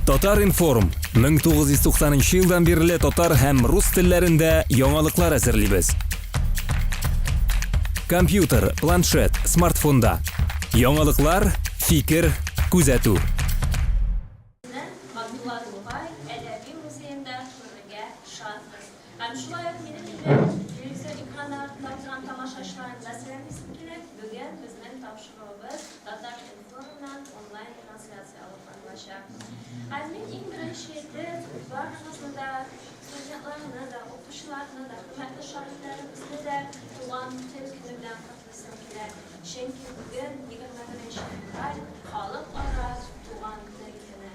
Татар-информ, 1990 елдан бирле татар һәм рус телләрендә яңалыклар әзерлибез. Компьютер, планшет, смартфонда. Яңалыклар, фикер, күзәтү. Габдулла Тукай әдәби музеенда күрергә шатбыз. Һәм шулай ук минем инде телевизор экраны артында утырган тамашачыларны да сәламлисем килә. Бүген безнең тапшыруыбыз Татар-информнан онлайн трансляция алып барылачак. Һәм мин иң беренче итеп барыгызны да, студентларны да, укучыларны да, хөрмәтле шагыйрьләребезне дә Туган тел көне белән котлыйсым килә. Чөнки бүген, 21 февраль, Халыкара туган тел көне.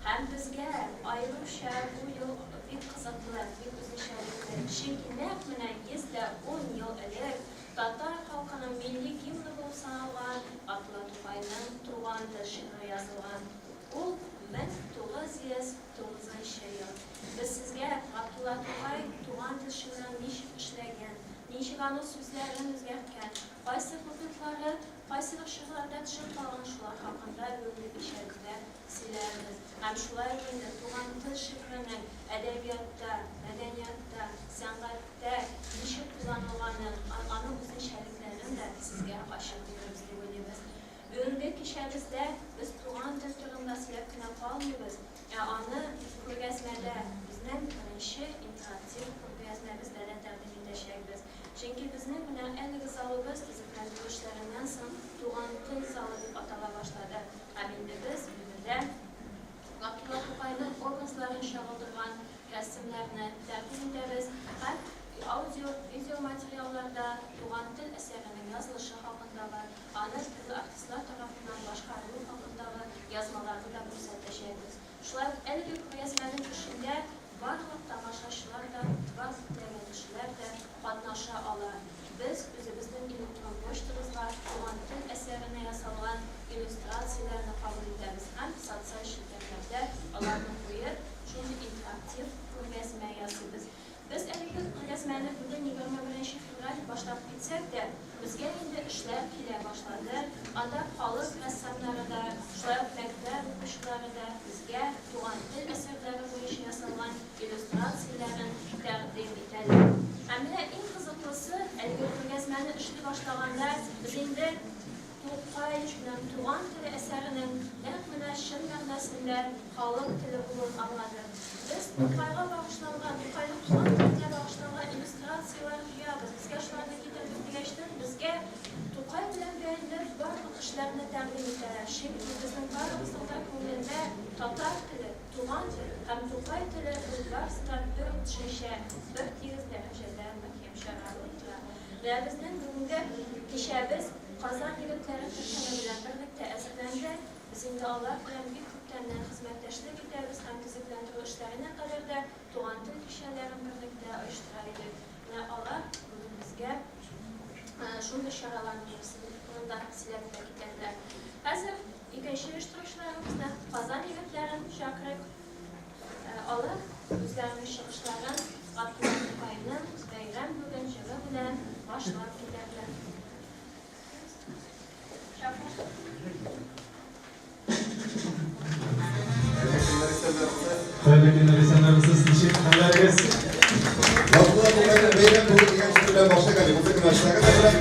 Һәм безгә аеруча бу ел бик кызыклы, бик үзенчәлекле, чөнки нәкъ менә 110 ел элек татар халкының милли гимны булып саналган Габдулла Тукайның Туган тел шигыре язылган. Ул 1909 ел. Без сезгә Габдулла Тукай Туган тел шигырен ничек эшләгән, ничек аның сүзләрен үзгәрткән, кайсы куплетлары кайсы бер шигырьләрдә төшеп калган, шулар хакында бүгенге кичәбездә сөйләрбез. Һәм шулай ук инде туган тел шигыренең әдәбиятта, мәдәниятта, сәнгатьтә ничек кулланылганын, аның үзенчәлекләрен дә сезгә ачып бирербез дип уйлыйбыз. Бүгенге кичәбездә без туган тел турында сөйләп кенә калмыйбыз, ә аны күргәзмәдә, безнең беренче интерактив күргәзмәбездә дә тәкъдим итәчәкбез. Чөнки безнең менә әлеге залыбыз төзекләндерү эшләреннән соң Туган тел залы дип атала башлады. Һәм инде без биредә Габдулла Тукайның образларын чагылдырган рәсемнәрне тәкъдим итәбез һәм аудио, видеоматериалларда Туган тел әсәренең язылышы хакындагы, аны төрле артистлар тарафыннан башкарылу хакындагы язмаларны да күрсәтәчәкбез. Шулай ук әлеге күргәзмәнең эшендә барлык тамашачылар да, барлык теләгән кешеләр дә катнаша ала. Без үзебезнең электрон почтабызга Туган тел әсәренә ясалган иллюстрацияләрне кабул итәбез һәм социаль челтәрләрдә аларны куеп, шундый интерактив күргәзмә ясыйбыз. Без әлеге күргәзмәне бүген, 21 нче февраль, башлап китсәк тә, безгә инде эшләр килә башлады. Анда халык рәссамнары да, шулай ук мәктәп укучылары да безгә туган тел әсәрләре буенча ясалган иллюстрацияләрен тәкъдим итәләр. Һәм менә иң кызыклысы, әлеге күргәзмәне эшли башлаганда без инде Тукайның Туган теле әсәренең нәкъ менә чын мәгънәсендә халык теле булуын аңладык. Без Тукайга багышланган, Тукайның туган теленә багышланган иллюстрацияләр җыябыз. Безгә шуларны китерегез дигәчтен, безгә Тукай белән бәйле барлык эшләрне тәкъдим итәләр. Чөнки безнең барыбызның да күңелендә татар теле, туган тел һәм Тукай теле ул барысы да бер үк төшенчә, бер тигез дәрәҗәдә мөһим чара булып тора. Менә безнең бүгенге кичәбез Казан егетләре төркеме белән берлектә әзерләнде. Без инде алар белән бик күптәннән хезмәттәшлек итәбез һәм төзекләндерү эшләренә кадәр дә туган тел кичәләрен берлектә оештыра идек. Менә алар бүген безгә шундый чараларның берсе турында сөйләп тә китәрләр. Хәзер икенче оештыручыларыбызны, Казан егетләрен чакырыйк. Алар үзләренең чыгышларын Габдулла Тукайның Бәйрәм бүген җыры белән башлап китәрләр. Хәерле көннәр, исәннәрмесез, ничек хәлләрегез? Габдулла Тукайның Бәйрәм бүген дигән җыры белән башлыйк әле, музыканы ачсагыз әзрәк.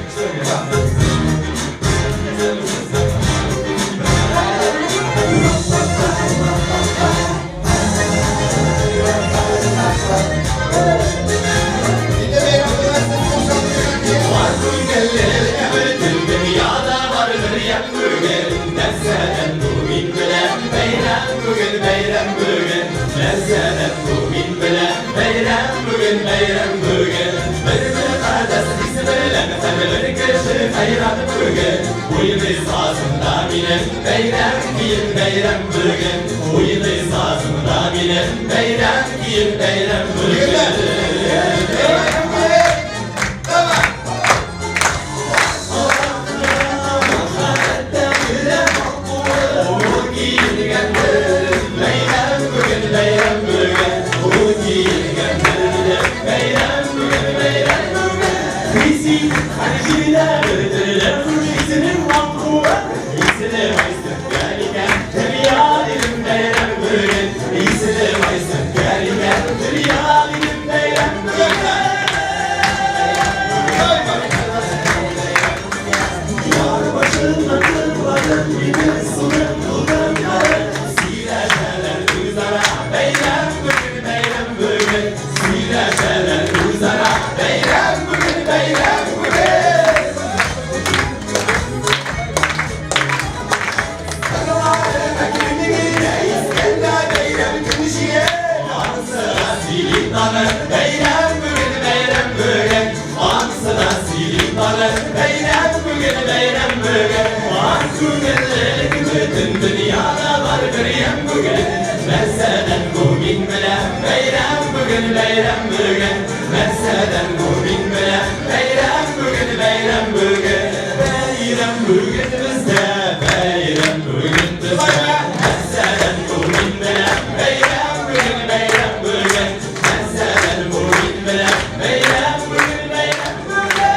тагы. Бәйрәм бүген, бәйрәм бүген, ансы да сөйлим тагы. Бәйрәм бүген, бәйрәм бүген, бар күңеллелек бөтен дөньяда бар бер ямь бүген. Мәсәлән, бу мин беләм, бәйрәм бүген, бәйрәм бүген. Мәсәлән, бу мин беләм, бәйрәм бүген, бәйрәм бүген. Бәйрәм бүген бездә, бәйрәм бүген бездә. Мәсәлән, бу мин беләм, бәйрәм бүген, бәйрәм бүген. Мәсәлән, бу мин беләм, бәйрәм бүген, бәйрәм бүген.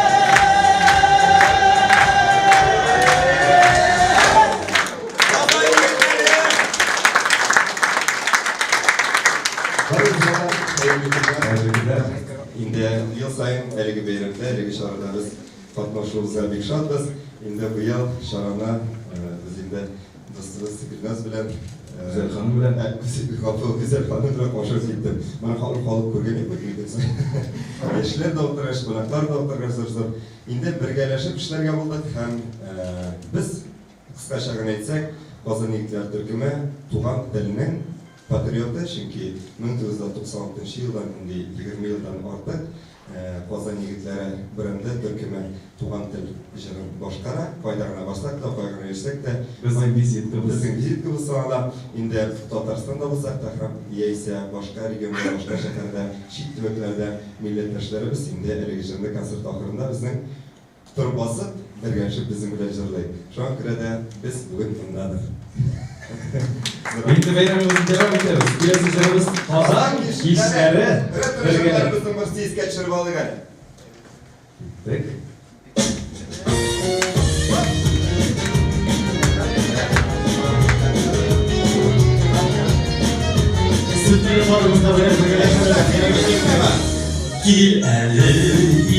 Барыгызга да хәерле көннәр. Инде ел саен әлеге бәйрәмдә, әлеге чарада без катнашуыбызга бик шатбыз. Инде быел чараны без инде дустыбыз Гөлназ белән Гүзәл ханым белән. Гафу, Гүзәл ханым белән кушып киттем. Моны халык халык күргән юк бит инде. Яшьләр дә утыргач, кунаклар да утыргач зур-зур. Инде бергәләшеп эшләргә булдык һәм без, кыскача гына әйтсәк, Казан егетләре төркеме туган телнең патриоты, чөнки 1996 нчы елдан, инде 20 елдан артык, Казан егетләре бренды төркеме Туган тел җырын башкара. Кайда гына барсак та, кая гына йөрсәк тә, Безнең визиткабыз. Безнең визиткабыз санала. Инде Татарстанда булсак та һәм яисә башка регионда, башка шәһәрдә, чит төбәкләрдә милләттәшләребез инде әлеге җырны концерт ахырында безнең Торып басып, бергәләшеп безнең белән җырлый. Шуңа күрә дә без бүген мондадыр. Инде бәйрәмебезне дәвам итәбез. Киләсе җырыбыз Казан кичләре. Ретро җырларыбызның берсе искә төшереп алыйк әле. Киттек. Сүтмәгез барыгыз да бергәләшеп. Кил әле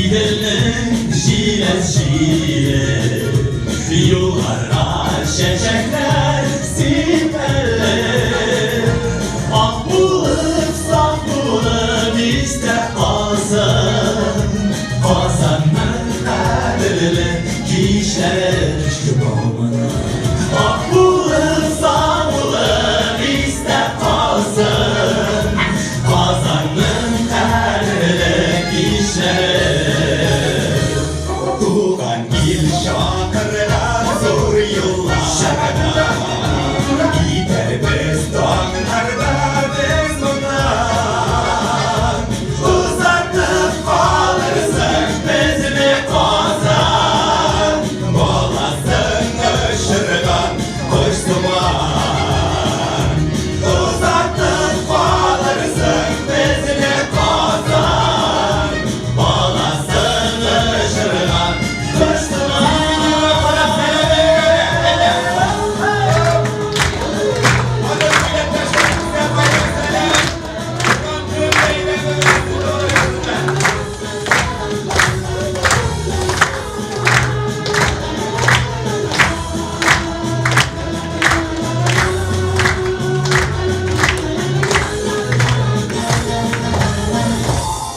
Иделнең җиләс җиле, Юлларга чәчәкләр сип әле. Ак булып, саф булып истә калсын Казанның кадерле кичләре. Ак булып, саф булып истә калсын Казанның кадерле кичләре. Туган ил чакырган зур юлларда, Китәрбез таңнарда без моннан. Озатып калырсың безне, Казан, Баласын очырган кош сыман. Озатып калырсың безне, Казан, Баласын очырган кош сыман.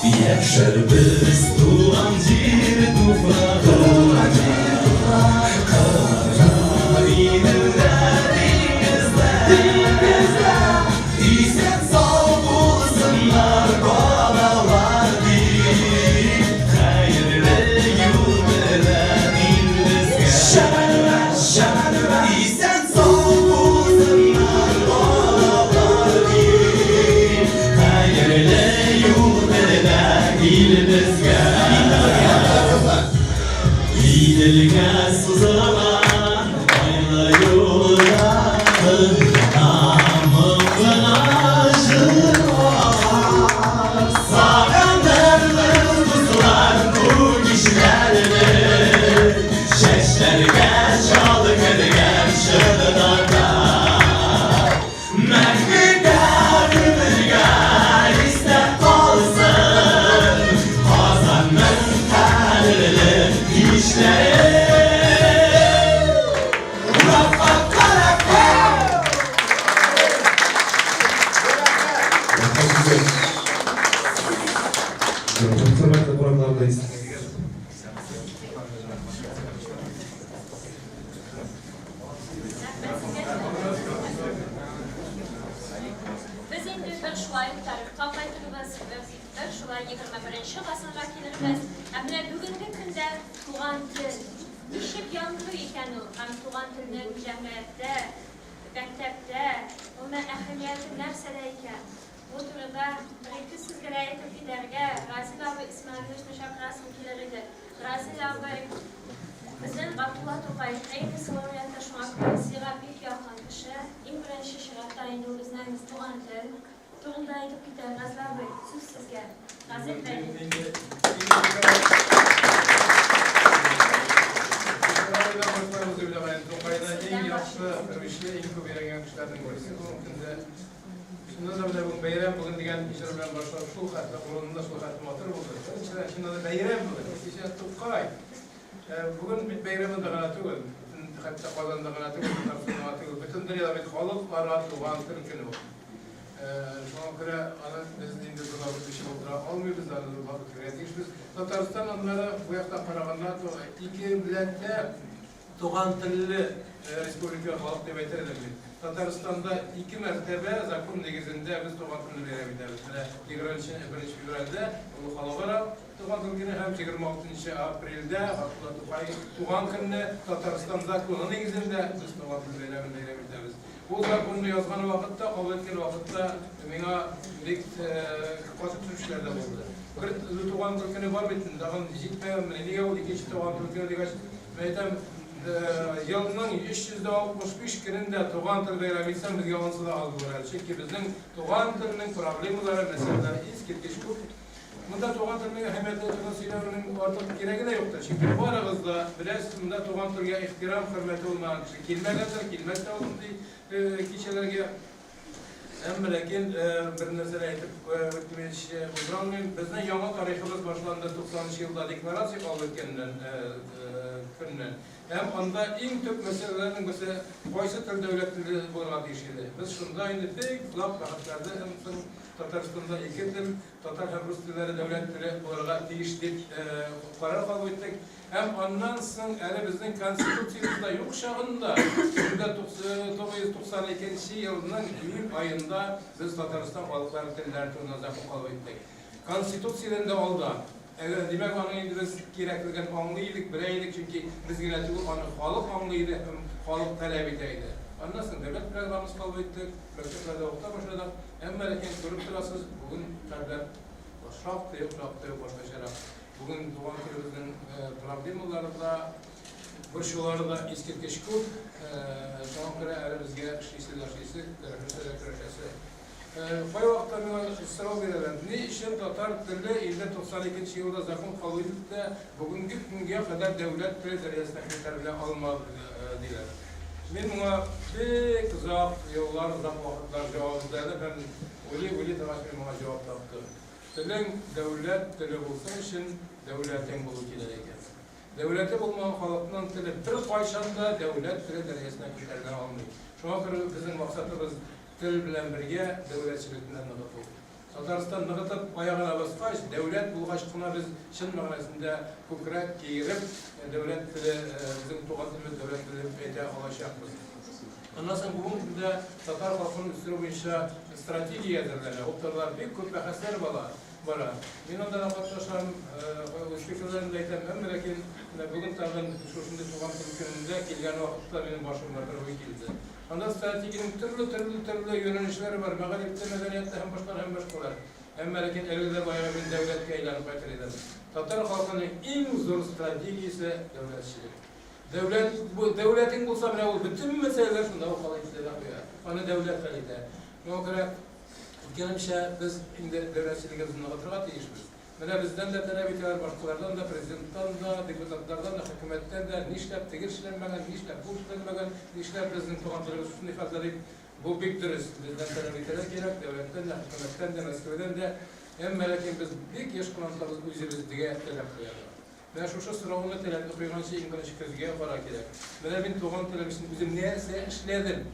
Яшәрбез туган җир туфрагы, Кара Иделдә, диңгездә. Исән-сау булсыннар балалар дип, Хәерле юл теләмим безгә. Исән-сау булсыннар балалар дип, Хәерле юл теләп илебезгә. Иделгә сузылган айлы юлдан Намым гына җыр ага. Сагынырбыз, дуслар, бу кичләрне, Чәчләргә чал кергән чыннарда. Мәңгегә гомергә истә калсын Казанның кадерле кичләре. Хөрмәтле кунаклар да. Рәхмәт сезгә. Без инде бер шулай ук тарихка кайтырбыз, бер. Бер шулай 21 гасырга килербез. Ә менә бүгенге көндә туган тел ничек яңгырый икән ул һәм туган телнең җәмгыятьтә, мәктәптә, гомумән, әһәмияте нәрсәдә икән? Бу турыда бер-ике сүз генә әйтеп китәргә Разил абый Исмәгыйлевичны чакырасым килер иде. Разил абый, безнең Габдулла Тукай премиясе лауреаты, шуңа күрә сиңа бик якын кеше. Иң беренче чиратта инде ул безнең туган тел турында әйтеп китәр. Разил абый, сүз сезгә. Разил Вәлиев. Тукайны иң яхшы белүче, иң күп өйрәнгән кешеләрнең берсе бүгенге көндә. Чыннан да менә бүген бәйрәм бүген дигән җыр белән башлап шул хәтле урынлы, шул хәтле матур булды. Беренчедән, чыннан да бәйрәм бүген. Икенчедән, Тукай. Бүген бит бәйрәм монда гына түгел, бөтен хәтта Казанда гына түгел, Татарстанда гына түгел, бөтен дөньяда бит халыкара туган тел көне ул. Шуңа күрә аны без инде зурлап үтүче булып тора алмыйбыз, аны зурлап үтәргә тиешбез. Татарстан аннары бу яктан караганда икеләтә туган телле республика халык дип әйтер идем мин. Татарстанда ике мәртәбә закон нигезендә без туган телне бәйрәм итәбез. Менә 21 февральдә ул халыкара туган тел көне һәм 26 апрельдә Габдулла Тукай туган көнне Татарстан законы нигезендә без туган тел бәйрәмен бәйрәм итәбез. Ул законны язган вакытта, кабул иткән вакытта миңа бик каты төшүчеләр дә булды. Бер туган тел көне бар бит, тагын җитмәгәнмени, нигә ул икенче туган тел көне дигәч, мин әйтәм, елның 365 көнен дә туган тел бәйрәм итсәң, безгә анысы да аз булыр әле. Чөнки безнең туган телнең проблемалары, мәсьәләләре искиткеч күп. Монда туган телнең әһәмияте турында сөйләүнең артык кирәге дә юктыр, чөнки барыгыз да беләсез, монда туган телгә ихтирам, хөрмәте булмаган кеше килмәгәндер, килмәс тә ул мондый кичәләргә. Әмма ләкин бер нәрсәне әйтеп үтмичә уздыра алмыйм. Безнең яңа тарихыбыз башланды 90 нчы елда декларация кабул иткәннән көннән. Һәм анда иң төп мәсьәләләрнең берсе кайсы тел дәүләт теле булырга тиеш иде. Без шунда инде бик озак бәхәсләрдә һәм соң Татарстанда ике тел, татар һәм рус телләре дәүләт теле булырга тиеш дип карар кабул иттек. Һәм аннан соң әле безнең Конституциябез дә юк чагында, 1992 нче елның июль аенда без Татарстан халыклары телләре турында закон кабул иттек. Конституциядән дә алда. Әгәр, димәк, аның инде без кирәклеген аңлый идек, белә идек, чөнки без генә түгел, аны халык аңлый иде һәм халык таләп итә иде. Аннан соң дәүләт программасы кабул иттек, мәктәпләрдә укыта башладык. Әмма ләкин күреп торасыз, бүген хәлләр шактый ук, шактый ук башкачарак. Бүген туган телебезнең проблемалары да, борчулары да искиткеч күп. Шуңа күрә әле безгә эшлисе дә эшлисе, көрәшәсе дә көрәшәсе. Кайвакытта миңа сорау бирәләр, ни өчен татар теле инде 92 нче елда закон кабул ителде дә, бүгенге көнгә кадәр дәүләт теле дәрәҗәсенә күтәрелә алмады, диләр. Мин моңа бик озак еллар, озак вакытлар җавап эзләдем һәм уйлый-уйлый торгач мин моңа җавап таптым. Телең дәүләт теле булсын өчен, дәүләтең булу кирәк икән. Дәүләте булмаган халыкның теле беркайчан да дәүләт теле дәрәҗәсенә күтәрелә алмый. Шуңа күрә безнең максатыбыз тел белән бергә дәүләтчелекне дә ныгыту. Татарстан ныгытып аягына баскач, дәүләт булгач кына без чын мәгънәсендә күкрәк киереп дәүләт теле, безнең туган телебез дәүләт теле дип әйтә алачакбыз. Аннан соң бүгенге көндә татар халкын үстерү буенча стратегия әзерләнә. Ул турыда бик күп бәхәсләр бала. Бара. Мин анда да катнашам, үз фикерләремне дә әйтәм, әмма ләкин менә бүген тагын шушындый туган тел көнендә килгән вакытта минем башыма бер уй килде. Анда стратегиянең төрле-төрле-төрле юнәлешләре бар, мәгарифтә, мәдәниятта һәм башкалар, һәм башкалар. Әмма ләкин әле дә баягы мин дәүләткә әйләнеп кайтыр идем. Татар халкының иң зур стратегиясе, дәүләтчелек. Дәүләт, бу дәүләтең булса, менә ул бөтен мәсьәләләр шунда ук хәл ителә дә куя. Аны дәүләт хәл итә. Шуңа күрә Әйткәнемчә, без инде дәүләтчелегебезне ныгытырга тиешбез. Менә бездән дә таләп итәләр, башкалардан да, президенттан да, депутатлардан да, хөкүмәттән дә, нишләп теге эшләнмәгән, нишләп бу эшләнмәгән, нишләп безнең туган телебез шушындый хәлдә дип. Бу бик дөрес. Бездән таләп итәргә кирәк, дәүләттән дә, хөкүмәттән дә, Мәскәүдән дә. Әмма ләкин без бик еш кына онытабыз үзебезгә таләп куярга. Менә шушы сорауны таләпне куйганчы иң беренче көзгегә карар кирәк. Менә мин туган телем өчен үзем нәрсә эшләдем?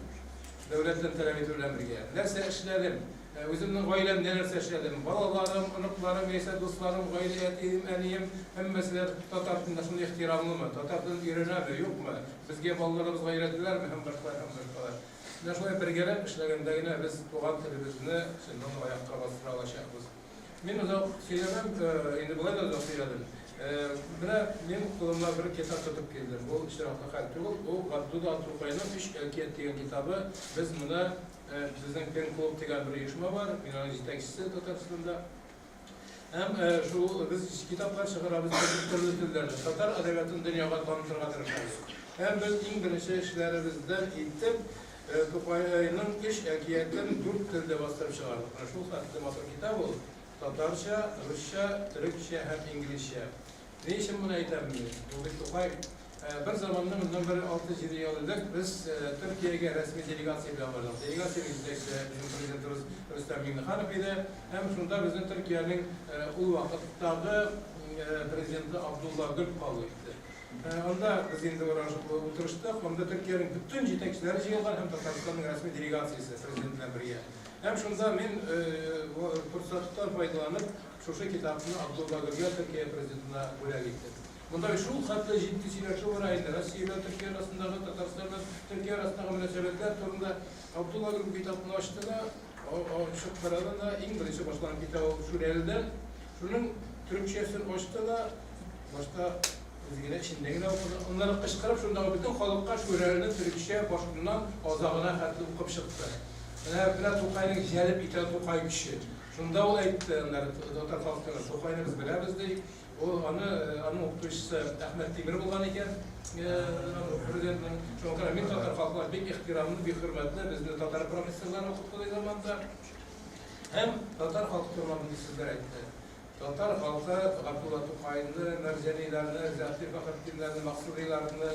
Дәүләттән таләп итү белән бергә. Нәрсә эшләдем? Үземнең гаиләмдә нәрсә эшләдем? Балаларым, оныкларым яисә дусларым, гаилә, әтием, әнием, һәммәсе дә татар теленә шундый ихтирамлымы? Татар телен өйрәнәме, юкмы? Безгә балаларыбызга өйрәтәләрме? Һәм башкалар, һәм башкалар. Менә шулай бергәләп эшләгәндә генә без туган телебезне чыннан да аякка бастыра алачакбыз. Мин озак сөйләмәм, инде болай да озак сөйләдем. Менә мин кулыма бер китап тотып килдем. Бу очраклы хәл түгел, бу Габдулла Тукайның Өч әкият дигән китабы. Без моны безнең Пен-клуб дигән бер оешма бар, мин аның җитәкчесе Татарстанда. Һәм шул без китаплар чыгарабыз төрле телләрдә. Татар әдәбиятын дөньяга танытырга тырышабыз. Һәм без иң беренче эшләребездән итеп Тукайның өч әкиятен дүрт телдә бастырып чыгардык. Менә шул хәтле матур китап ул. Татарча, русча, төрекчә һәм инглизчә. Ни өчен моны әйтәм мин? Бу бит Тукай. Бер заманны, моннан бер алты-җиде ел элек, без Төркиягә рәсми делегация белән бардык. Делегациянең җитәкчесе безнең президентыбыз Рөстәм Миңнеханов иде. Һәм шунда безне Төркиянең ул вакыттагы президенты Абдулла Гөл кабул итте. Анда без инде утырыштык, анда Төркиянең бөтен җитәкчеләре җыелган һәм Татарстанның рәсми делегациясе президент белән бергә. Һәм шунда мин форсаттан файдаланып, шушы китапны Абдулла Гөлгә, Төркия президентына бүләк иттем. Монда бит шул хәтле җитди сөйләшү бара инде, Россия белән Төркия арасындагы, Татарстан белән Төркия арасындагы мөнәсәбәтләр турында. Абдулла Гөл бу китапны ачты да, ачып карады да, иң беренче башланып китә ул Шүрәледән. Шуның төрекчәсен ачты да, башта үзе генә эчендә генә укыды. Аннары кычкырып шундагы бөтен халыкка Шүрәлене төрекчә башыннан азагына хәтле укып чыкты. Менә, менә Тукайның җәлеп итә Тукай көче. Шунда ул әйтте, аннары татар халкына, Тукайны без беләбез, ди. Ул аны, аның укытучысы Әхмәт Тимер булган икән, президентның. Шуңа күрә мин татар халкына бик ихтирамлы, бик хөрмәтле, безне татар профессорлары укытты ди заманда. Һәм татар халкы турында мондый сүзләр әйтте. Татар халкы Габдулла Тукайны, Мәрҗаниләрне, Зәхти Фәхретдиннәрне, Максудиларны,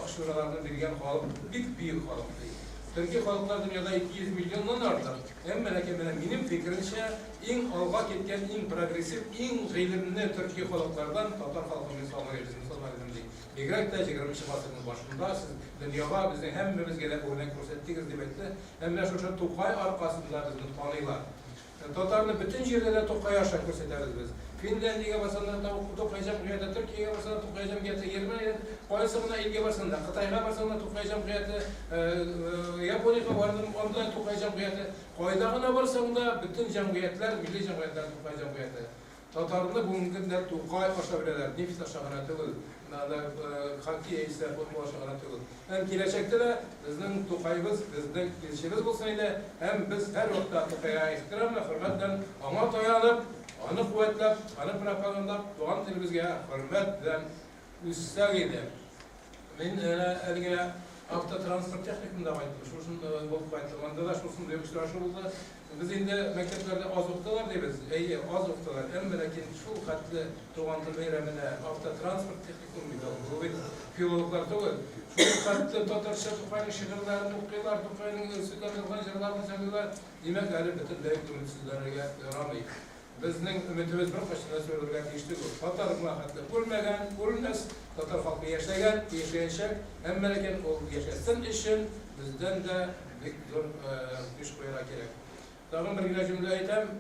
Акчураларны биргән халык, бик бөек халык, ди. Төрки халыклар дөньяда 200 миллионнан артык. Әмма ләкин менә минем фикеремчә, иң алга киткән, иң прогрессив, иң гыйлемле төрки халыклардан татар халкын мин санар идем, санар идем, ди. Бигрәк тә егерменче гасырның башында сез дөньяга, безнең һәммәбезгә дә үрнәк күрсәттегез, дип әйтте. Һәм менә шушы Тукай аркасында безне таныйлар. Татарны бөтен җирдә дә Тукай аша күрсәтәбез без. Финляндиягә барсаң да Тукай җәмгыяте, Төркиягә барсаң да Тукай җәмгыяте, Германиягә, кайсы гына илгә барсаң да, Кытайга барсаң да Тукай җәмгыяте, Япониягә бардым, анда да Тукай җәмгыяте. Кайда гына барсаң да, бөтен җәмгыятьләр, милли җәмгыятьләр Тукай җәмгыяте. Татарны бүгенге көндә Тукай аша беләләр, нефть аша гына түгел, анда хоккей яисә футбол аша гына түгел. Һәм киләчәктә дә безнең Тукаебыз безнең илчебез булсын иде, һәм без һәрвакытта Тукайга ихтирам белән, хөрмәт белән, аңа таянып, аны куәтләп, аны пропагандалап, туган телебезгә хөрмәт белән үссәк иде. Мин әнә әле генә автотранспорт техникумында кайттым, шушында булып кайттым. Анда да шушындый очрашу булды. Без инде мәктәпләрдә аз укыталар дибез. Әйе, аз укыталар. Әмма ләкин шул хәтле туган тел бәйрәменә автотранспорт техникумы бит ул. Бу бит филологлар түгел. Шул хәтле татарча Тукайның шигырьләрен укыйлар, Тукайның сүзләрен язган җырларын җырлыйлар. Димәк, әле бөтенләй өметсезләнергә ярамый. Безнең өметебез беркайчан да сүрелергә тиеш түгел. Татар моңа хәтле үлмәгән, үлмәс, татар халкы яшәгән, яшәячәк, әмма ләкин ул яшәсен өчен бездән дә бик зур көч куярга кирәк. Тагын бер генә җөмлә әйтәм,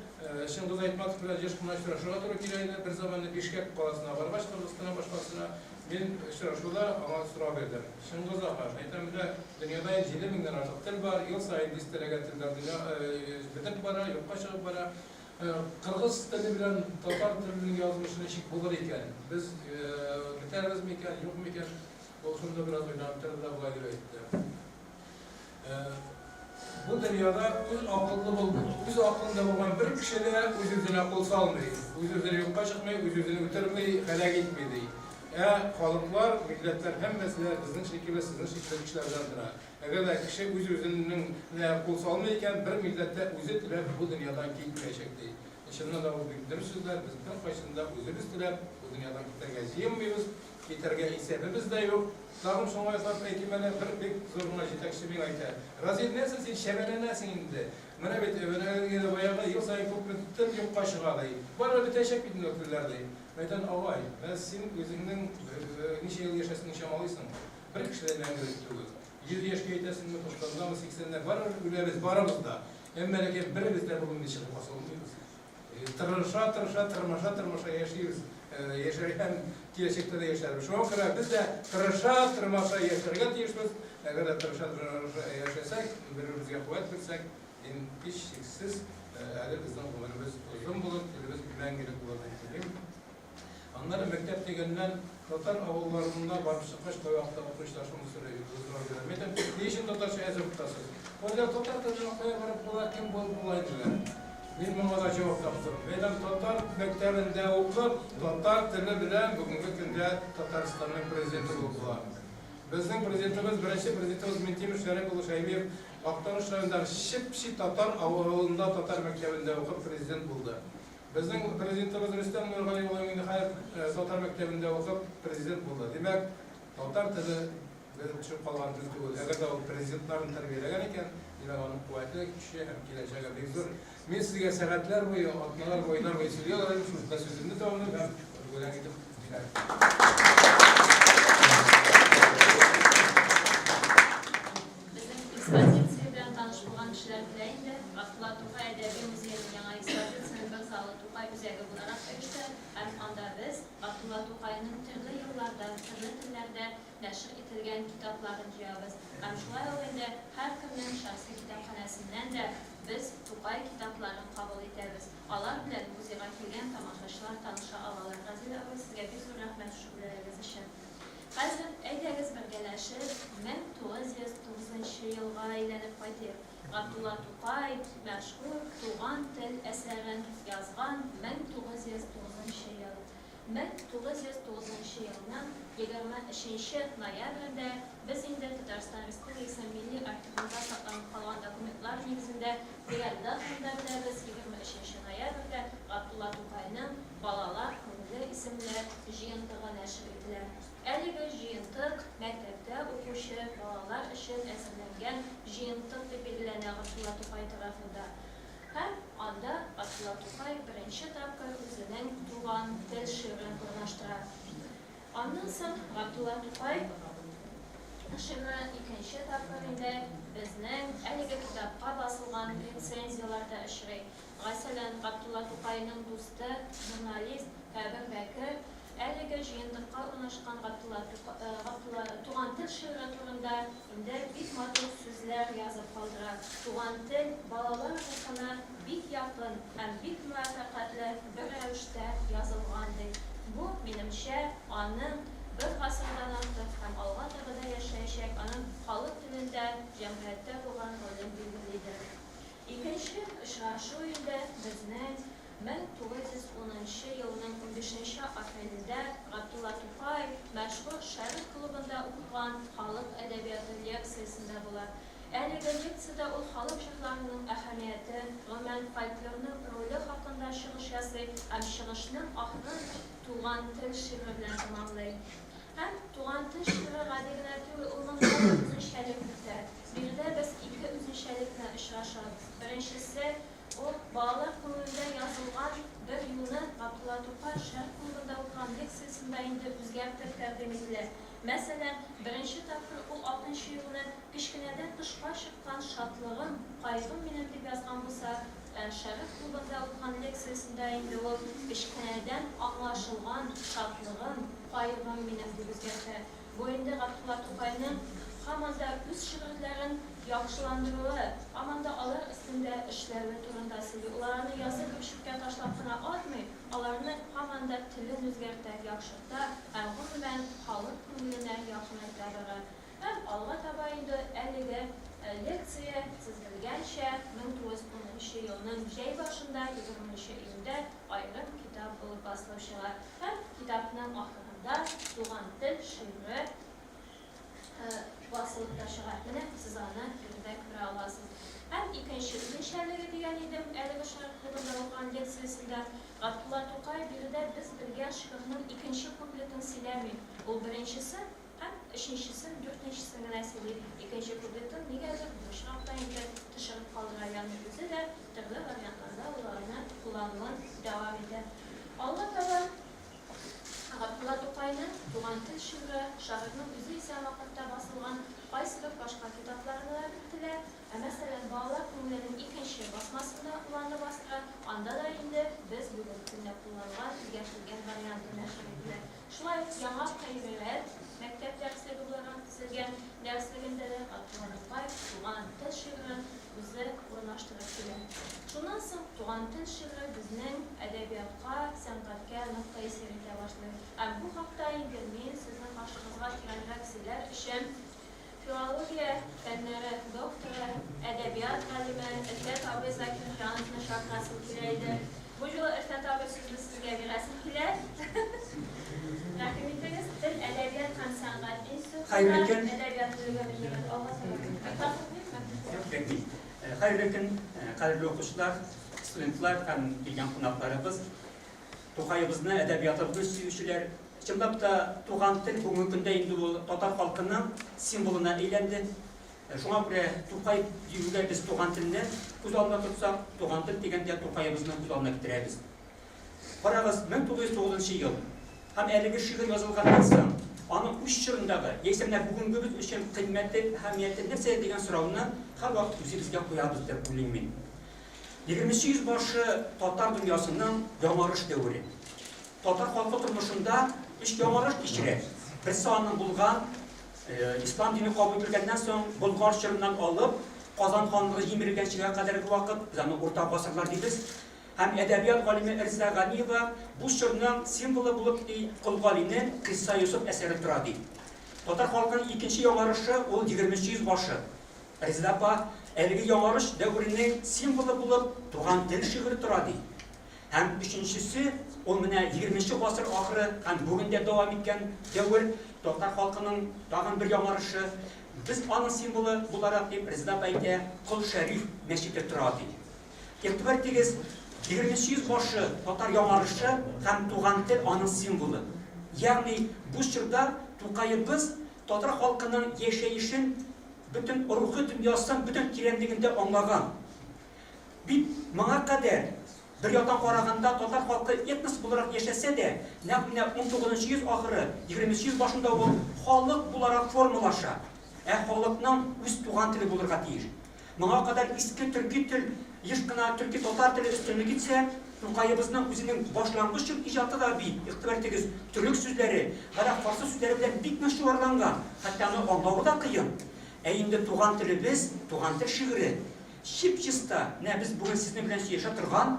Чыңгыз Айтматов белән еш кына очрашырга туры килә иде. Бер заманны Бишкәк каласына баргач, Кыргызстаннан башкасына, мин очрашуда аңа сорау бирдем. Чыңгыз ага, әйтәм, менә дөньяда инде 7000 нән артык тел бар, ел саен дистәләгән телләр дөнья бетеп бара, юкка чыгып бара. Кыргыз теле белән татар теленең язмышы ничек булыр икән? Без бетәрбез микән, юк микән? Ул шунда бераз уйланып торды да болай дип әйтте. Бу дөньяда үз акыллы бул, үз акылында булган бер кеше дә үз-үзенә кул салмый, үз-үзенә юкка чыкмый, үз-үзен үтерми, һәлак итми, ди. Ә халыклар, милләтләр һәммәсе дә безнең шикелле, сезнең шикелле кешеләрдән тора. Әгәр дә кеше үз-үзенең менә кул салмый икән, бер милләт тә үзе теләп бу дөньядан китмәячәк, ди. Чыннан да ул бик дөрес сүзләр, без беркайчан да үзебез теләп бу дөньядан китәргә җыенмыйбыз, китәргә исәбебез дә юк. Тагын шуңа ясап әйтим әле, бер бик зур гына җитәкче миңа әйтә, Разил, нәрсә син чәбәләнәсең инде? Менә бит, менә әлеге баягы ел саен күпме тел юкка чыга, ди. Барыбер бетәчәк бит инде ул телләр, ди. Мин әйтәм, агай, менә син үзеңнең ничә ел яшәсеңне чамалыйсың. Бер кеше дә мәңгелек түгел. 100 яшькә җитәсеңме, туксандамы, сиксәндә, барыбер үләбез, барыбыз да. Әмма ләкин беребез дә бүген дә чыгып асылынмыйбыз. Тырыша-тырыша, тырмаша-тырмаша яшибез. Яшәргә һәм киләчәктә дә яшәрбез. Шуңа күрә без дә тырыша-тырмаша яшәргә тиешбез. Әгәр дә тырыша-тырмаша яшәсәк, бер-беребезгә куәт бирсәк, Мин һичшиксез, әле безнең гомеребез озын булыр, телебез мәңгелек булыр дип телим. Аннары мәктәп дигәннән, татар авылларына барып чыккач, кайвакытта укучылар шуны сорый, сорау бирә. Мин әйтәм, ни өчен татарча әзер укытасыз? Алар татар теленә кая барып була, кем булып була диләр. Мин моңа да җавап таптым. Мин әйтәм, татар мәктәбендә укып, татар теле белән бүгенге көндә Татарстанның президенты булып була. Безнең президентыбыз, беренче президентыбыз Минтимер Шәрип улы Шәймиев Актаныш районындагы чеп-чи татар авылында татар мәктәбендә укып президент булды. Безнең президентыбыз Рөстәм Нургали улы Миңнеханов татар мәктәбендә укып президент булды. Димәк, татар теле безнең төшеп калган тел түгел. Әгәр дә ул президентларны тәрбияләгән икән, димәк, аның куәте, көче һәм киләчәге бик зур. Мин сезгә сәгатьләр буе, атналар буе, айлар буе сөйли алыр идем, шунда сүземне тәмамлыйм һәм бүләк итеп бирәм. Безнең экспозиция белән таныш булган кешеләр белә инде, Габдулла Тукай әдәби музееның яңа экспозицияне бер залы Тукай үзәге буларак оешты һәм анда без Габдулла Тукайның төрле елларда, төрле телләрдә нәшер ителгән китапларын җыябыз. Һәм шулай ук инде һәркемнең шәхси китапханәсеннән дә без Тукай китапларын кабул итәбез. Алар белән музейга килгән тамашачылар таныша алалар. Разил абый, сезгә бик зур рәхмәт шушы бүләгегез өчен. Хәзер, әйдәгез бергәләшеп, 1909 нчы елга әйләнеп кайтыйк. Габдулла Тукай мәшһүр Туган тел әсәрен язган 1909 нчы ел. 1909 нчы елның 23 нче ноябрендә без инде Татарстан Республикасының Милли архивында сакланып калган документлар нигезендә төгәл датаны да беләбез, 23 нче ноябрьдә Габдулла Тукайның Балалар күңеле исемле җыентыгы нәшер ителә. Әлеге җыентык мәктәптә укучы балалар өчен әзерләнгән җыентык дип билгеләнә Габдулла Тукай тарафында. Һәм анда Габдулла Тукай беренче тапкыр үзенең Туган тел шигырен урнаштыра. Аннан соң Габдулла Тукай шигыре икенче тапкыр инде безнең әлеге китапка басылган рецензияләрдә очрый. Мәсәлән, Габдулла Тукайның дусты, журналист Кәбир Бәкер әлеге җыентыкка урнашкан Габдулла Габдулла Туган тел шигыре турында инде бик матур сүзләр язып калдыра, Туган тел балалар рухына бик якын һәм бик муаффәкатьле бер рәвештә язылган, ди. Бу, минемчә, аның бер гасырдан артык һәм алга таба да яшәячәк аның халык телендә, җәмгыятьтә булган ролен билгелидер. Икенче очрашу инде безнең 1910 нчы елның унбишенче апрелендә Габдулла Тукай мәшһүр Шәрык клубында укыган халык әдәбияты лекциясендә була. Әлеге лекциядә ул халык җырларының әһәмияте, гомумән, фольклорның роле хакында чыгыш ясый һәм чыгышның ахырын Туган тел шигыре белән тәмамлый. Һәм Туган тел шигыре гади генә түгел, ул монда да үзенчәлек кертә. Биредә без ике үзенчәлек белән очрашабыз. Беренчесе, ул балалар күңелендә язылган бер юлны Габдулла Тукай Шәрык клубында укыган лекциясендә инде үзгәртеп тәкъдим ителә. Мәсәлән, беренче тапкыр ул алтынчы юлны Кечкенәдән тышка чыккан шатлыгым, кайгым минем дип язган булса, ә Шәрык клубында укыган лекциясендә инде ул Кечкенәдән аңлашылган шатлыгым, кайгым минем дип үзгәртә. Бу инде Габдулла Тукайның һаман да үз шигырьләрен яхшыландыруы, һаман да алар өстендә эшләве турында сөйли. Ул аларны язып чүпкә ташлап кына атмый, аларны һаман да телен үзгәртә, яхшырта һәм, гомумән, халык күңеленә якынайта бара. Һәм алга таба инде әлеге лекция, сез белгәнчә, 1910 нчы елның җәй башында, 20 нчы июньдә аерым китап булып басылып чыга. Һәм китапның ахырында Туган тел шигыре басылып та чыга. Менә сез аны биредә күрә аласыз. Һәм икенче үзенчәлеге дигән идем, әлеге Шәрык клубында укыган лекциясендә Габдулла Тукай биредә без белгән шигырьнең икенче куплетын сөйләми. Ул беренчесен һәм өченчесен, дүртенчесен генә сөйли. Икенче куплетын нигәдер бу очракта инде төшереп калдыра, ягъни үзе дә төрле вариантларда ул аны куллануын дәвам итә. Алга таба Габдулла Тукайның Туган тел шигыре, шагыйрьнең үзе исән вакытта басылган кайсыбер башка китапларына да кертелә. Ә мәсәлән, Балалар күңеленең икенче басмасында ул аны бастыра, анда да инде без бүгенге көндә кулланган, үзгәртелгән варианты нәшер ителә. Шулай ук Яңа кыйрәт мәктәп дәреслеге буларак төзелгән дәреслегендә дә Габдулла Тукай Туган тел шигырен. үзе урнаштырып килә. Шуннан соң Туган тел шигыре безнең әдәбиятка, сәнгатькә нык тәэсир итә башлый. Ә бу хакта инде мин сезнең каршыгызга тирәнрәк сөйләр өчен филология фәннәре докторы, әдәбият галиме Әлфәт абый Закирҗановны чакырасым килә иде. Бу юлы, Әлфәт абый, сүзне сезгә бирәсем килә. Рәхим итегез, Тел, әдәбият һәм сәнгать институтында Хәерле көн. әдәбият бүлеге мөдире. Алга таба. Микрофон Юк, кирәкми. Хәерле көн, кадерле укучылар, студентлар һәм килгән кунакларыбыз. Тукаебызны, әдәбиятыбызны сөючеләр. Чынлап та, туган тел бүгенге көндә инде ул татар халкының символына әйләнде. Шуңа күрә Тукай диюгә без туган телне күз алдына тотсак, туган тел дигәндә Тукаебызны күз алдына китерәбез. Карагыз, 1909 ел һәм әлеге шигырь язылганнан соң, аның үз чорындагы, яисә менә бүгенгебез өчен кыйммәте, әһәмияте нәрсәдә дигән сорауны һәрвакыт үзебезгә куябыз дип уйлыйм мин. Егерменче йөз башы татар дөньясының яңарыш дәвере. Татар халкы тормышында өч яңарыш кичерә. Берсе аның булган ислам дине кабул ителгәннән соң Болгар чорыннан алып Казан ханлыгы җимерелгәнчегә кадәрге вакыт, без аны урта гасырлар дибез. Һәм әдәбият галиме Эрзә Ганиева бу чорның символы булып ди Кол Галинең Кыйсса Йосыф әсәре тора ди. Татар халкының икенче яңарышы ул егерменче йөз башы. Резеда апа, әлеге яңарыш дәверенең символы булып Туган тел шигыре тора, ди. Һәм өченчесе, ул менә егерменче гасыр ахыры һәм бүген дә дәвам иткән дәвер, татар халкының тагын бер яңарышы. Без аның символы буларак, дип Резеда апа әйтә, Кол Шәриф мәчете тора, ди. Игътибар итегез, егерменче йөз башы татар яңарышы һәм туган тел аның символы. Ягъни бу чорда Тукаебыз татар халкының яшәешен бөтен рухи дөньясын бөтен тирәнлегендә аңлаган. Бит моңа кадәр, бер яктан караганда, татар халкы этнос буларак яшәсә дә, нәкъ менә унтугызынчы йөз ахыры, егерменче йөз башында ул халык буларак формалаша. Ә халыкның үз туган теле булырга тиеш. Моңа кадәр иске төрки тел еш кына төрки-татар теле өстенлек итсә, Тукаебызның үзенең башлангыч чор иҗаты да бит, игътибар итегез, төрек сүзләре, гарәп-фарсы сүзләре белән бик нык чуарланган, хәтта аны аңлавы да кыен. Ә инде туган телебез, туган тел шигыре, чип-чиста, менә без бүген сезнең белән сөйләшә торган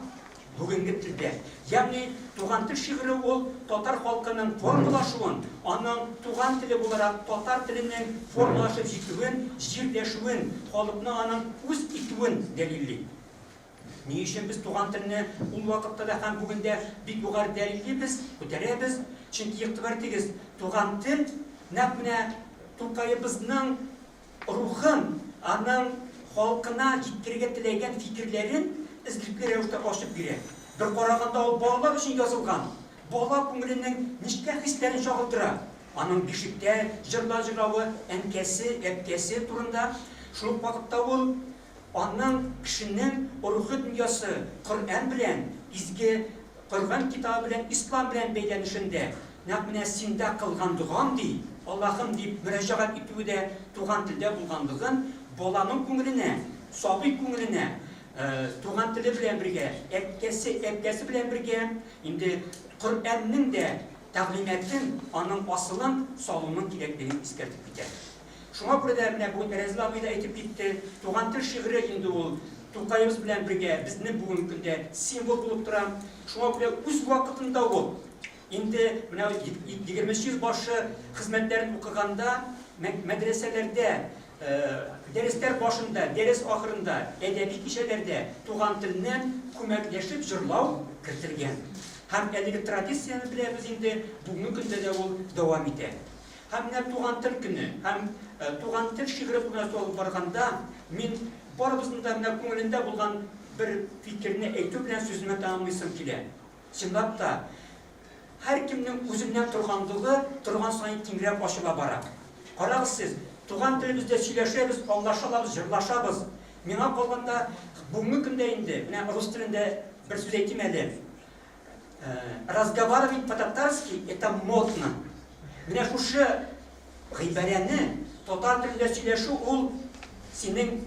бүгенге телдә. Ягъни туган тел шигыре ул татар халкының формалашуын, аның туган теле буларак татар теленең формалашып җитүен, җирләшүен, халыкны аның үз итүен дәлилли. Ни өчен без туган телне ул вакытта да һәм бүген дә бик югары дәлиллибез, күтәрәбез? Чөнки, игътибар итегез, туган тел нәкъ менә Тукаебызның рухын, аның халкына җиткерергә теләгән фикерләрен эзлекле рәвештә ачып бирә. Бер караганда ул балалар өчен язылган, бала күңеленең нечкә хисләрен чагылдыра. Аның бишектә җырлар җырлавы, әнкәсе, әбкәсе турында, шул ук вакытта ул аның кешенең рухи дөньясы Коръән белән, изге Коръән китабы белән, ислам белән бәйләнешендә Нәкъ менә синдә кылган догам, ди, Аллаһым, дип мөрәҗәгать итүе дә туган телдә булганлыгын баланың күңеленә, сабый күңеленә, туган теле белән бергә, әткәсе, әбкәсе белән бергә инде Коръәннең дә тәгълиматын, аның асылын салуның кирәклеген искәртеп китә. Шуңа күрә дә менә бүген Рәзил абый да әйтеп китте, туган тел шигыре инде ул Тукаебыз белән бергә безнең бүгенге көндә символ булып тора. Шуңа күрә үз вакытында ул Инде менә егерменче йөз башы хезмәтләрен укыганда, мәдрәсәләрдә, дәресләр башында, дәрес ахырында, әдәби кичәләрдә туган телне күмәкләшеп җырлау кертелгән. Һәм әлеге традицияне беләбез инде, бүгенге көндә дә ул дәвам итә. Һәм менә туган тел көне һәм туган тел шигыре турында сүз алып барганда, мин барыбызның да менә күңелендә булган бер фикерне әйтү белән сүземне тәмамлыйсым килә. Чынлап та, һәркемнең үзеннән торганлыгы торган саен киңрәк ачыла бара. Карагыз сез, туган телебездә сөйләшәбез, аңлаша алабыз, җырлашабыз. Миңа калганда, бүгенге көндә инде, менә рус телендә бер сүз әйтим әле, Разговаривать по-татарски это модно. Менә шушы Гыйбарәне татар телендә сөйләшү ул синең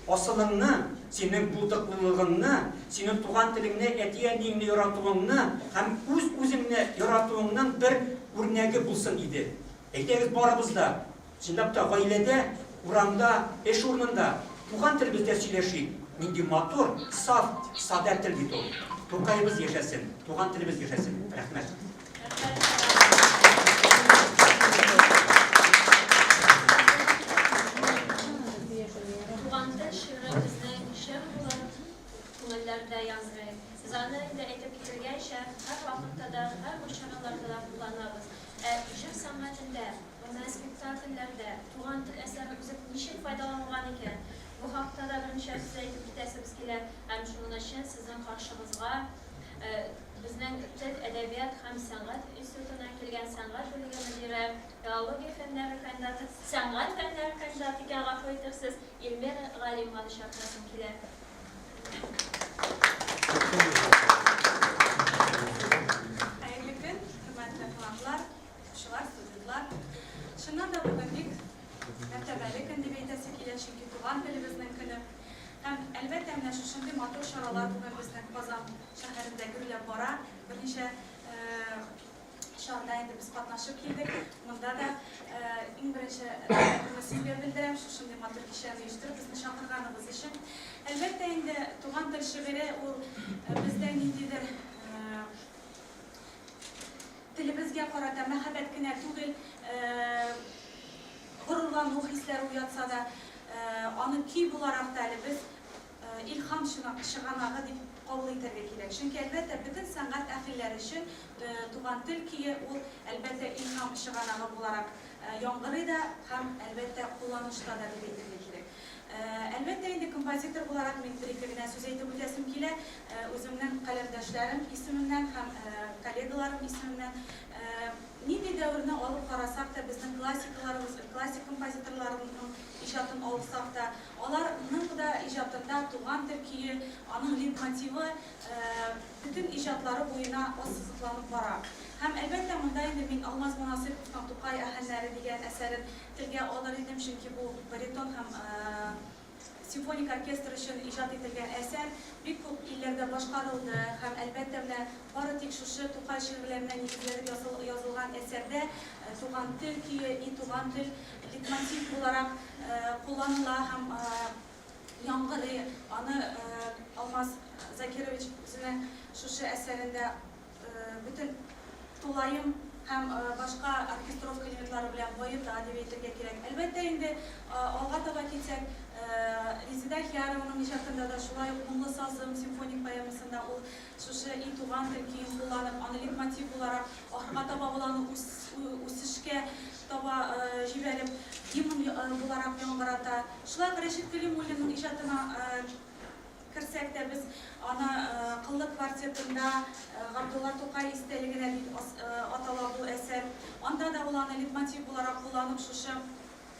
асылыңны, синең булдыклылыгыңны, синең туган телеңне, әти-әниеңне яратуыңны һәм үз-үзеңне яратуыңның бер үрнәге булсын иде. Әйдәгез барыбыз да, чынлап та, гаиләдә, урамда, эш урынында. Туган телебездә сөйләшик, нинди матур, саф, садә тел бит ул. Тукаебыз яшәсен, туган телебез яшәсен. Рәхмәт. Туган тел шигыре безнең җыр булып күңелләрдә яңгырый. Без аны инде әйтеп кителгәнчә, һәрвакытта да, һәрбер чараларда да кулланабыз. Ә җыр сәнгатендә, гомумән спектакльләрдә туган тел әсәре үзе ничек файдаланылган икән? Бу хакта да берничә сүз әйтеп китәсебез килә һәм шуның өчен сезнең каршыгызга безнең тел, әдәбият һәм сәнгать институтына килгән сәнгать бүлеге мөдире, филология фәннәре кандидаты, сәнгать фәннәре кандидаты икән, гафу итерсез, Эльмира Галимованы чакырасым килә. Хәерле көн, хөрмәтле кунаклар, укучылар, студентлар. Чыннан да бүген бик мәртәбәле көн дип әйтәсе килә, чөнки туган телебезнең көне. Һәм, әлбәттә, менә шушындый матур чаралар бүген безнең Казан шәһәрендә гөрләп бара. Берничә чарада инде без катнашып килдек. Монда да иң беренче рәхмәтемне сезгә белдерәм, шушындый матур кичәне оештырып, безне чакырганыгыз өчен. Әлбәттә инде, туган тел шигыре ул бездә ниндидер телебезгә карата мәхәббәт кенә түгел, горурлану хисләре уятса да, аны көй буларак та әле без илһам чыганагы дип кабул итәргә кирәк. Чөнки, әлбәттә, бөтен сәнгать әһелләре өчен туган тел көе ул, әлбәттә, илһам чыганагы буларак яңгырый да һәм, әлбәттә, кулланышта да дип әйтергә кирәк. Әлбәттә инде, композитор буларак мин бер-ике генә сүз әйтеп үтәсем килә. Үземнең каләмдәшләрем исеменнән һәм коллегаларым исеменнән. Нинди дәверне алып карасак та, безнең классикаларыбыз, классик композиторларның иҗатын алсак та, Алар ның да иҗатында туган тел көе, аның лейтмотивы бөтен иҗатлары буена ассызыкланып бара. Һәм, әлбәттә, монда инде мин Алмаз Монасыйповның Тукай аһәңнәре дигән әсәрен телгә алыр идем, чөнки бу баритон һәм симфоник оркестр өчен иҗат ителгән әсәр бик күп илләрдә башкарылды һәм, әлбәттә, менә бары тик шушы Тукай шигырьләренә нигезләнеп язылган әсәрдә туган тел көе, и туган тел лейтмотив буларак кулланыла һәм яңгырый. Аны Алмаз Закирович үзенең шушы әсәрендә бөтен тулаем һәм башка оркестровка элементлары белән баета дип әйтергә кирәк. Әлбәттә инде, алга таба китсәк, Резеда Ахиярованың иҗатында да шулай ук Моңлы сазым симфоник поэмасында ул шушы И туган тел көен кулланып, аны лейтмотив буларак, ахырга таба ул аны үсешкә таба җибәреп, гимн буларак яңгырата. Шулай ук Рәшит Кәлимуллинның иҗатына керсәк тә, без аны Кыллы квартетында Габдулла Тукай истәлегенә дип атала бу әсәр. Анда да ул аны лейтмотив буларак кулланып, шушы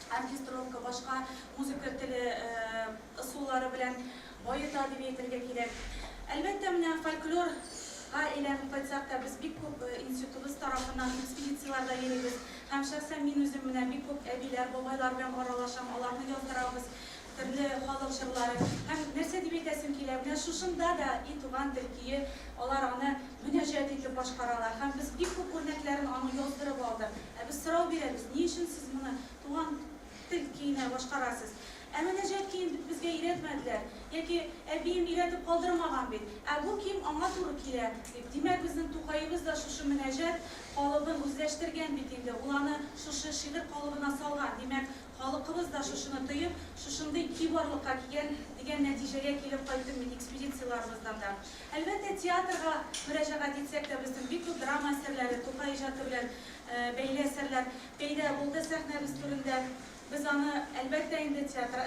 оркестровка, башка музыка теле ысуллары белән баета дип әйтергә кирәк. Әлбәттә, менә фольклорга әйләнеп кайтсак та, без бик күп институтыбыз тарафыннан экспедицияләрдә йөрибез. Һәм шәхсән мин үзем менә бик күп әбиләр, бабайлар белән аралашам, аларны яздырабыз, төрле халык җырлары. Һәм нәрсә дип әйтәсем килә, менә шушында да И туган тел көе, алар аны мөнәҗәт итеп башкаралар. Һәм без бик күп үрнәкләрен аның яздырып алдык. Ә без сорау бирәбез, ни өчен сез моны туган тел көенә башкарасыз? Ә мөнәҗәт көен бит безгә өйрәтмәделәр, яки әбием өйрәтеп калдырмаган бит. Ә бу кием аңа туры килә, дип. Димәк, безнең Тукаебыз да шушы мөнәҗәт калыбын үзләштергән бит инде, ул аны шушы шигырь калыбына салган. Димәк, халыкыбыз да шушыны тоеп, шушындый көй барлыкка кигән, дигән нәтиҗәгә килеп кайттым мин экспедицияләребездән дә. Әлбәттә, театрга мөрәҗәгать итсәк тә, безнең бик күп драма әсәрләре, Тукай иҗаты белән бәйле әсәрләр пәйда булды сәхнәбез түрендә. Без аны, әлбәттә инде, театр,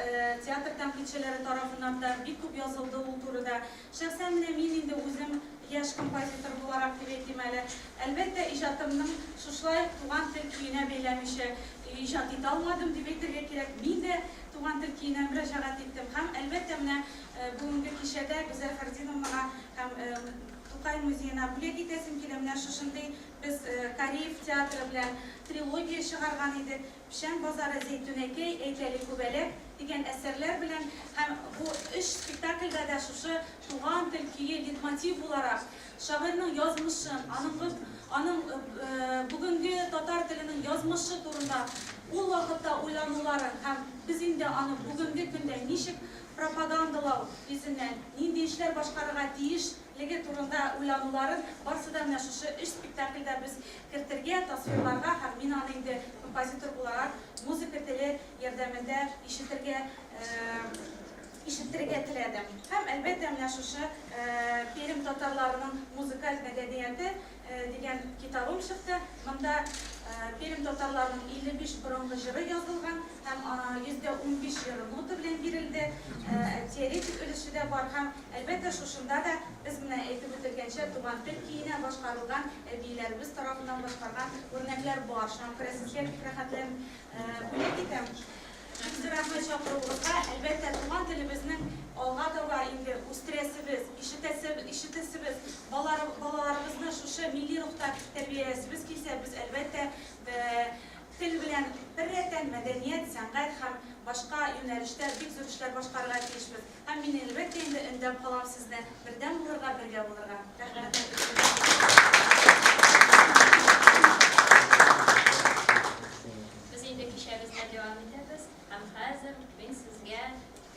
театр тәнкыйтьчеләре тарафыннан да бик күп язылды ул турыда. Шәхсән менә мин инде үзем яшь композитор буларак дип әйтим әле, әлбәттә, иҗатымның шушылай ук туган тел көенә бәйләмичә иҗат итә алмадым дип әйтергә кирәк. Мин дә туган тел көенә мөрәҗәгать иттем һәм, әлбәттә, менә Бүгенге кичәдә Гүзәл Фәрдиновнага һәм Тукай музеена бүләк итәсем килә. Менә шушындый без Кариев театры белән трилогия чыгарган идек. Печән базары, Зәйтүнәкәй, Әйт әле, күбәләк. дигән әсәрләр белән һәм бу өч спектакльдә дә шушы туган тел көе лейтмотив буларак шагыйрьнең язмышын, аның аның бүгенге татар теленең язмышы турында ул вакытта уйлануларын һәм без инде аны бүгенге көндә ничек пропагандалау йөзеннән нинди эшләр башкарырга тиеш леге турында уйлануларын барсы да менә шушы өч спектакльдә без кертергә, тасвирларга һәм мин аны инде композитор буларак музыка теле ярдәмендә ишетергә ишеттерергә теләдем. Һәм, әлбәттә, менә шушы Пермь татарларының музыкаль мәдәнияте дигән китабым чыкты. Монда Пермь татарларының 55 борынгы җыры язылган һәм 15% җыры нота белән бирелде. Теоретик өлеше дә бар һәм, әлбәттә, шушында да без менә әйтеп үтелгәнчә, туган тел көенә башкарылган, әбиләребез тарафыннан башкарган үрнәкләр бар. Шуңа күрә сезгә бик рәхәтләнеп бүләк итәм. Бик зур рәхмәт чакыруыгызга. Әлбәттә, туган телебезнең алга таба инде үстерәсебез, ишетәсе, ишетәсебез, балар, балаларыбызны шушы милли рухта тәрбияләсебез килсә, без, әлбәттә, тел белән беррәттән мәдәният, сәнгать һәм башка юнәлештә бик зур эшләр башкарырга тиешбез. Һәм мин, әлбәттә инде, өндәп калам сезне, бердәм булырга, бергә булырга. Рәхмәт. Без инде кичәбезне дәвам итәбез һәм хәзер мин сезгә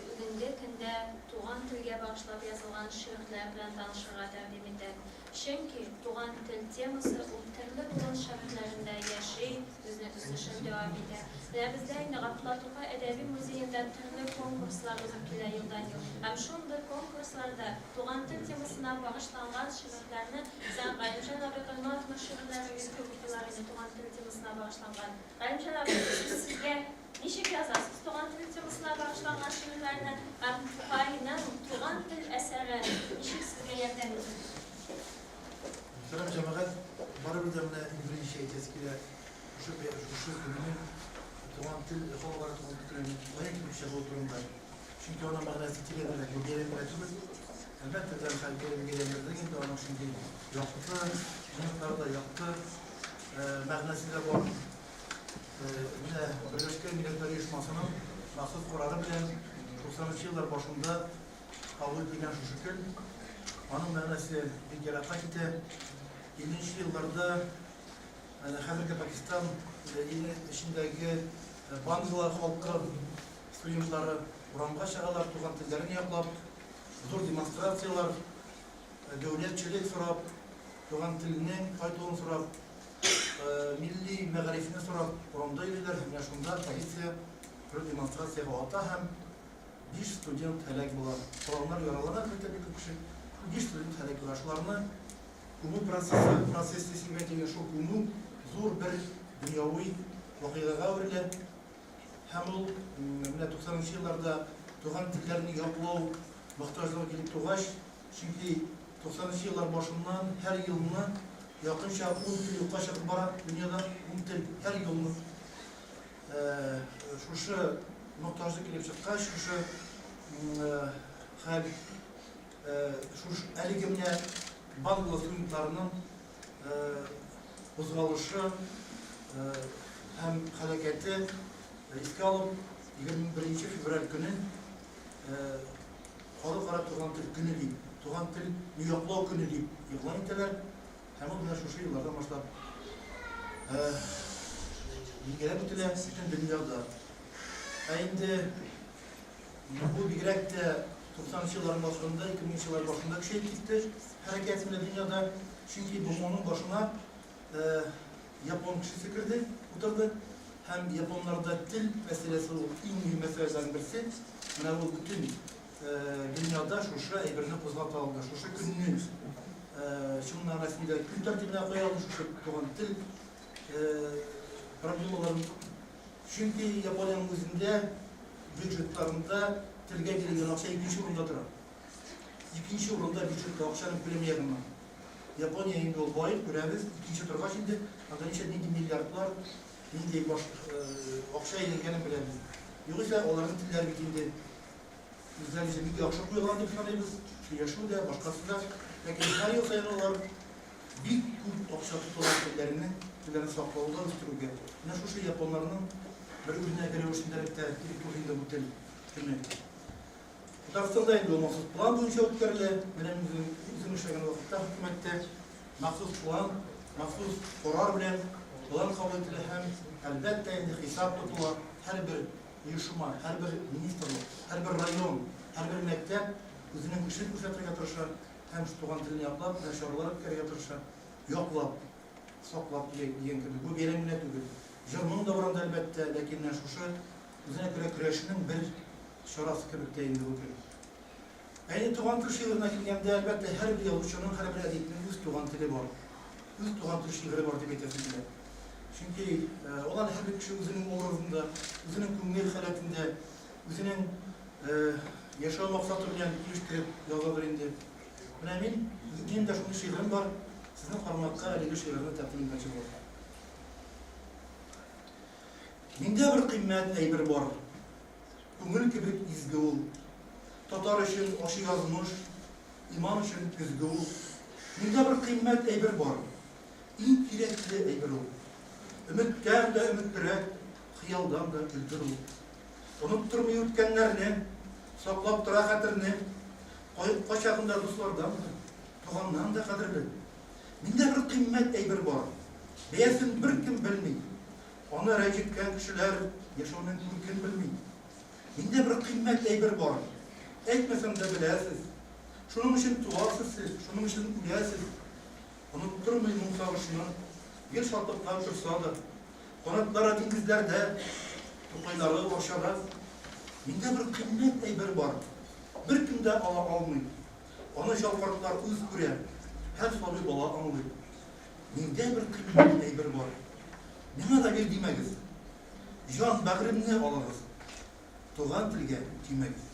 бүгенге көндә туган телгә багышлап язылган шигырьләр белән танышырга тәкъдим итәм. Чөнки туган тел темасы ул төрле буын шагыйрьләрендә яши, үзенең үсешен дәвам итә. Менә бездә инде Габдулла Тукай әдәби музеенда төрле конкурслар узып килә елдан-ел. Һәм шундый конкурсларда туган тел темасына багышланган шигырьләрне, мәсәлән, Галимҗан абый Гыйльмановның шигырьләрен бик күп укыйлар инде туган тел темасына багышланган. Галимҗан абый, сүз сезгә. Ничек язасыз туган тел темасына багышланган шигырьләрне һәм Тукайның Туган тел әсәре ничек сезгә ярдәм итә? Мөхтәрәм җәмәгать, барыбер дә менә иң беренче әйтәсе килә, шушы шушы көннең туган тел, халыкара туган тел көненең каян килеп чыгуы турында. Чөнки аның мәгънәсе тирәнрәк, бу бәйрәм генә түгел. Әлбәттә, тәнхәл бәйрәмгә әйләндердек инде, аның шундый якты минутлары да, якты мәгънәсе дә бар. Менә Берләшкән Милләтләр Оешмасының махсус карары белән 90 нчы еллар башында кабул ителгән шушы көн. Аның мәгънәсе бик еракка китә. 50 нче елларда менә хәзерге Пакистан иле эчендәге Бангла халкы студентлары урамга чыгалар, туган телләрен яклап, зур демонстрацияләр, дәүләтчелек сорап, туган телнең кайтуын сорап, милли мәгарифне сорап урамда йөриләр һәм менә шунда полиция бер демонстрациягә ата һәм биш студент һәлак була. Калганнар яралана, әлбәттә, бик күп кеше. Биш студент һәлак була. Шуларны күмү процессы, процесс дисең бәлки, шул күмү зур бер дөньяви вакыйгага әверелә. Һәм ул менә 90 нчы елларда туган телләрне яклау мохтаҗлыгы килеп тугач, чөнки 90 нчы еллар башыннан һәр елны якынча ун тел юкка чыгып бара дөньяда, ун тел һәр елны. Шушы мохтаҗлык килеп чыккач, шушы хәл, шушы әлеге менә Бангла студентларының кузгалышы һәм хәрәкәте искә алып, 21 февраль көнен Халыкара туган тел көне дип, туган телне яклау көне дип игълан итәләр. Һәм ул менә шушы еллардан башлап билгеләп үтелә бөтен дөньяда. Ә инде бу бигрәк тә 90 нчы елларның ахырында, 2000 нчы еллар башында көчәеп китте хәрәкәт менә дөньяда. Чөнки БМОның башына япон кешесе керде, утырды. Һәм японнарда тел мәсьәләсе ул иң мөһим мәсьәләләрнең берсе. Менә ул бөтен дөньяда шушы әйберне кузгата алды. Шушы көнне чын мәгънәсендә көн тәртибенә куя алды, шушы туган тел проблемаларын. Чөнки Япониянең үзендә бюджетларында телгә бирелгән акча икенче урында тора. Икенче урында бюджетта акчаның күләме ягыннан. Япония инде ул бай, күрәбез, икенче торгач инде, анда ничә нинди миллиардлар, нинди баш акча әйләнгәнен беләбез. Югыйсә аларның телләре бит инде үзләренчә бик яхшы куелган дип саныйбыз, сөйләшү дә, башкасы да. Ләкин һәр ел саен алар бик күп акча тоталар телләренең, телләрен саклауга, үстерүгә. Менә шушы японнарның бер үрнәге рәвешендәрәк тә килеп туды инде бу тел. көне. Татарстанда инде ул махсус план буенча үткәрелә. Менә мин үзем эшләгән вакытта хөкүмәттә махсус план, махсус карар белән план кабул ителә һәм, әлбәттә инде, хисап тотыла һәрбер оешма, һәрбер министрлык, һәрбер район, һәрбер мәктәп үзенең эшен күрсәтергә тырыша һәм туган телне яклап, менә чаралар үткәрергә тырыша, яклап, саклап дигән кебек. Бу бәйрәм генә түгел. Җыр-моң да бар анда, әлбәттә, ләкин менә шушы үзенә күрә көрәшнең бер чарасы кебек тә инде бу көн. Ә инде туган тел шигыренә килгәндә, әлбәттә, һәрбер язучының, һәрбер әдипнең үз туган теле бар. Үз туган тел шигыре бар дип әйтәсем килә. Чөнки алар һәрбер кеше үзенең образында, үзенең күңел халәтендә, үзенең яшәү максаты белән килештереп язадыр инде. Менә мин, минем дә шундый шигырем бар, сезнең карамакка әлеге шигырьне тәкъдим итмәкче булам. Миндә бер кыйммәт әйбер бар. Күңел кебек изге ул. Татар өчен ачы язмыш, иман өчен көзге ул. Миндә бер кыйммәт әйбер бар. Иң кирәкле әйбер ул. Өметтән дә өметлерәк, хыялдан да өлгер ул. Оныттырмый үткәннәрне, саклап тора хәтерне. Кайчагында дуслардан да, туганнан да кадерле. Миндә бер кыйммәт әйбер бар. Бәясен беркем белми. Аны рәнҗеткән кешеләр яшәүнең күркен белми. Миндә бер кыйммәт әйбер бар. Әйтмәсәм дә беләсез. Шуның өчен туасыз сез, шуның өчен үләсез. Оныттырмый моң сагышны, гел шатлыктан торса да. Канатлары диңгезләрдә, Тукайлары Арчада. Миндә бер кыйммәт әйбер бар. Беркем дә ала алмый. Аны чал картлар үз күрә, һәр сабый бала аңлый. Миндә бер кыйммәт әйбер бар. Миңа да бир димәгез. Җан бәгыремне алыгыз. Туган телгә тимәгез.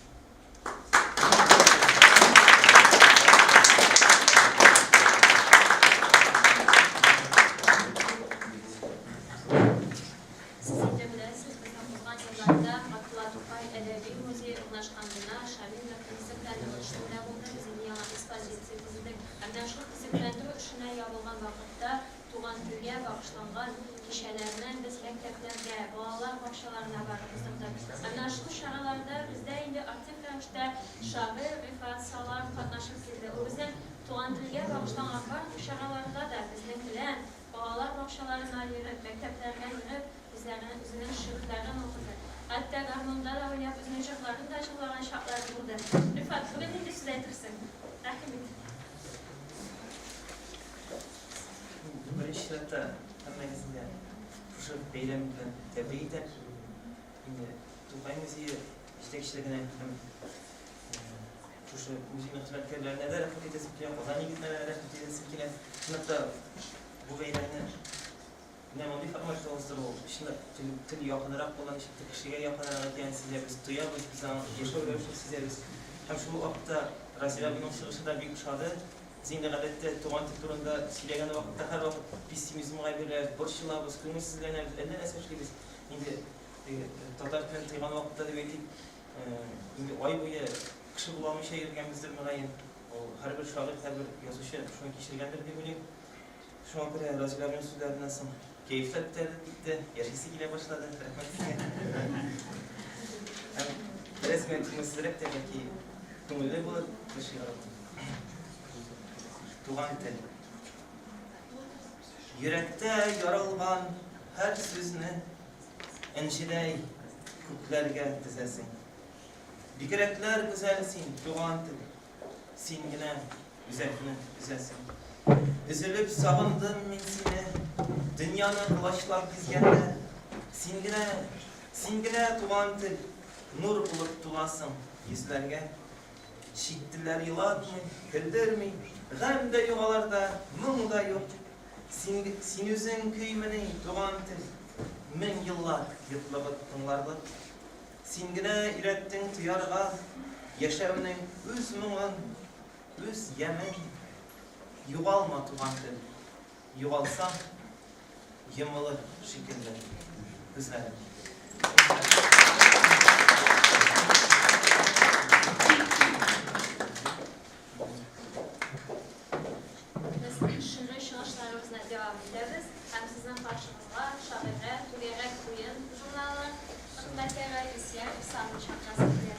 Сез инде беләсез, безнең узган елларда Габдулла Тукай әдәби музее урнашкан бина Шамил йорты төзекләндерү эшендә булды. Без инде яңа экспозиция төзедек. Ә менә шул төзекләндерү эшенә ябылган вакытта туган телгә багышланган кичәләрне без мәктәпләргә, балалар бакчаларына барып уздырдык. Ә менә шул чараларда бездә инде актив рәвештә шагыйрь Рифат Салах катнашып килде. Ул безнең туган телгә багышланган барлык чараларда да безнең белән балалар бакчаларына йөреп, мәктәпләргә йөреп, үзләренең үзенең шигырьләрен укыды. Хәтта гармунда да уйнап, үзенең җырларын да җырлаган чаклары булды. Рифат, бүген нинди сүз әйтерсең? Рәхим ит. Беренче чиратта һәммәгезне дә шушы бәйрәм белән тәбрик итәм. Инде Тукай музее җитәкчелегенә һәм шушы музейның хезмәткәрләренә дә рәхмәт әйтәсем килә, Казан егетләренә дә рәхмәт әйтәсем килә. Чынлап та бу бәйрәмне менә мондый форматта уздыру, чынлап тел, тел якынрак була, ничектер кешегә якынрак икәнен сизәбез, тоябыз, без аның яшәү рәвешен сизәбез. Һәм шул ук вакытта Разилә абыйның чыгышы да бик ошады. Без инде гадәттә туган тел турында сөйләгән вакытта һәрвакыт пессимизмга биреләбез, борчылабыз, күңелсезләнәбез, әллә нәрсә эшлибез. Инде теге татар телен тыйган вакытта дип әйтик, инде ай буе кеше була алмыйча йөргәнбездер мөгаен. Ул һәрбер шагыйрь, һәрбер язучы шуны кичергәндер дип уйлыйм. Шуңа күрә Разил абыйның сүзләреннән соң кәеф тә күтәрелеп китте, яшисе килә башлады. Рәхмәт сезгә. Һәм бераз генә күңелсезрәк тә, бәлки күңелле булыр бер шигырь. Туган тел. Йөрәктә яралган һәр сүзне энҗедәй күкләргә тезәсең. Бигрәкләр гүзәл син, туган тел. Син генә үзәкне өзәсең. Өзелеп сагындым мин сине, Дөньяны колачлап гизгәндә. Син генә, син генә, туган тел, Нур булып туласың йөзләргә. Чит телләр елатмый, көлдерми, Гамь дә юк аларда, моң да юк. Син, син үзең көймени, туган тел, Мең еллар йотлыгып тыңларлык. Син генә өйрәттең тоярга Яшәүнең үз моңын, үз ямен. Югалма, туган тел, югалсаң, Йомылыр шикелле күзләрем. Без шигъри чыгышларыбызны дәвам итәбез һәм сезнең каршыгызга шагыйрә, Түгәрәк уен журналы хезмәткәре Илсөяр Исламовна чакырасы килә.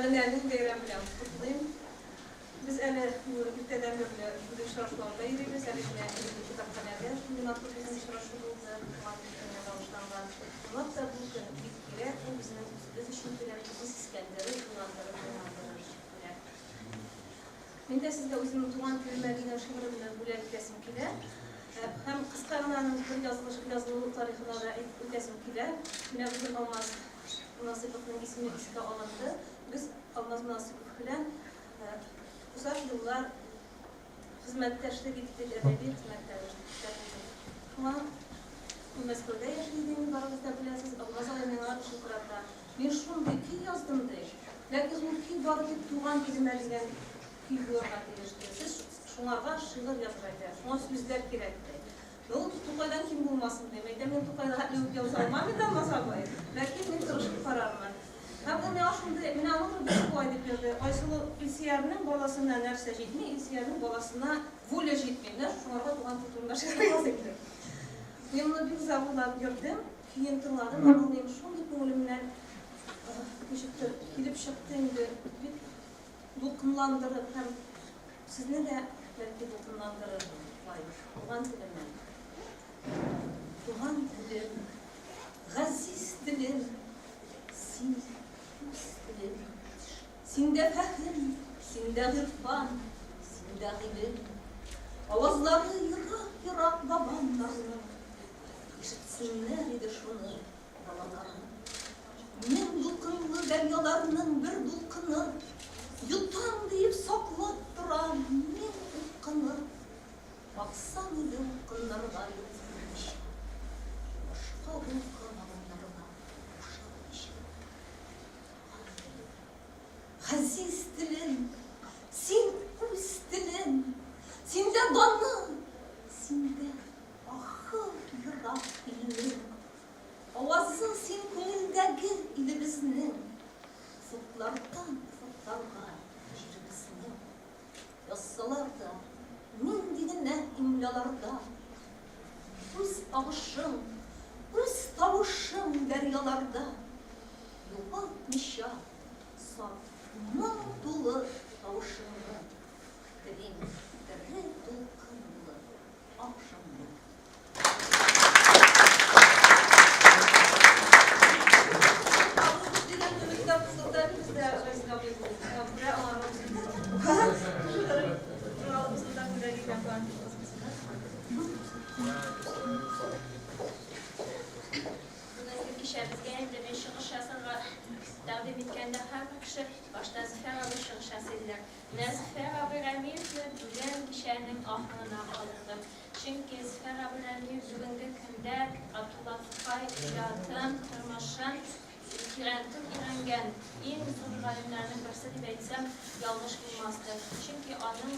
Мәгънәнең бәйрәме белән котлыйм. Без әле иртәдән бирле шундый очрашуларда йөрибез. Әле генә милли китапханәдә шундый матур безнең очрашу булды, туган көнгә багышланган. Чынлап та бу көн бик кирәк, ул безнең үзебез өчен кирәк, безне сискәндерер, уйландырыр, уйландырыр өчен кирәк. Мин дә сезгә үземнең Туган телемә дигән шигыремне бүләк итәсем килә. Һәм кыска гына аның бер язылыш, язылу тарихына да әйтеп үтәсем килә. Менә бүген Алмаз Монасыйповның исеме искә алынды. Без Алмаз Монасыйпов белән озак еллар хезмәттәшлек иттек, әдәби хезмәттәшлектә булдык. Шуңа ул Мәскәүдә яши иде инде, барыгыз да беләсез. Алмаз агай миңа шылтырата. Мин шундый көй яздым, ди. Ләкин ул көй бары тик туган илемә дигән көй булырга тиеш, ди. Сез шуңарга шигырь язырга кирәк, шуңа сүзләр кирәк, ди. Ну, ул Тукайдан ким булмасын, дим. Әйтәм, мин Тукайга хәтле үк яза алмам инде, Алмаз абый. Ләкин мин тырышып карармын. Һәм ул миңа шундый, менә аның бер шулай дип язды. Айсылу Илсөярнең баласына нәрсә җитми, Илсөярнең баласына воля җитми. Менә шуңарга туган тел турында шигырь языйм, ди. Мин моны бик озак уйлап йөрдем. Көен тыңладым һәм ул минем шундый күңелемнән ничектер килеп чыкты инде, бик дулкынландырып һәм сезне дә бәлки дулкынландырыр шулай туган телемә. Туган телем, газиз телем, син үз телем. Синдә фәһем, синдә гыйрфан, синдә гыйлем. Авазлары ерак-ерак бабамнарның. Ишетсеннәр иде шуны балаларым. Мең дулкынлы дәрьяларның бер дулкыны, Йотам диеп саклап торам мең упкыны. Баксаң иде упкыннарга юл күрмичә, Башка дулкын агымнарга кушылмыйча. Туган телем, газиз телем, син үз телем, Синдә даны, синдә Ахыр ерак илнең авазы син күңелдәге илебезнең, Офыклардан офыкларга җиребезнең. Язсалар да нинди генә имлаларда, Үз агышың, үз тавышың дәрьяларда, Югалтмыйча саф моң тулы тавышыңны, Телим тере дулкын булып. Ахшамны. Дигән өметтә булдык та без дә Газиз абый бу. Шуңа күрә аңарга үзебезнең журналыбызны да бүләк итәм. Бүгенге кичәбезгә инде мин чыгыш ясарга тәкъдим иткәндә һәрбер кеше башта Зөфәр абый чыгыш ясый диләр. Менә Зөфәр абый Рәмиевне бүген кичәнең ахырына калдырдым. Чөнки Зөфәр абый Рәмиев бүгенге көндә Габдулла Тукай иҗатын, тормышын тирәнтен өйрәнгән иң зур галимнәрнең берсе дип әйтсәм, ялгыш булмастыр. Чөнки аның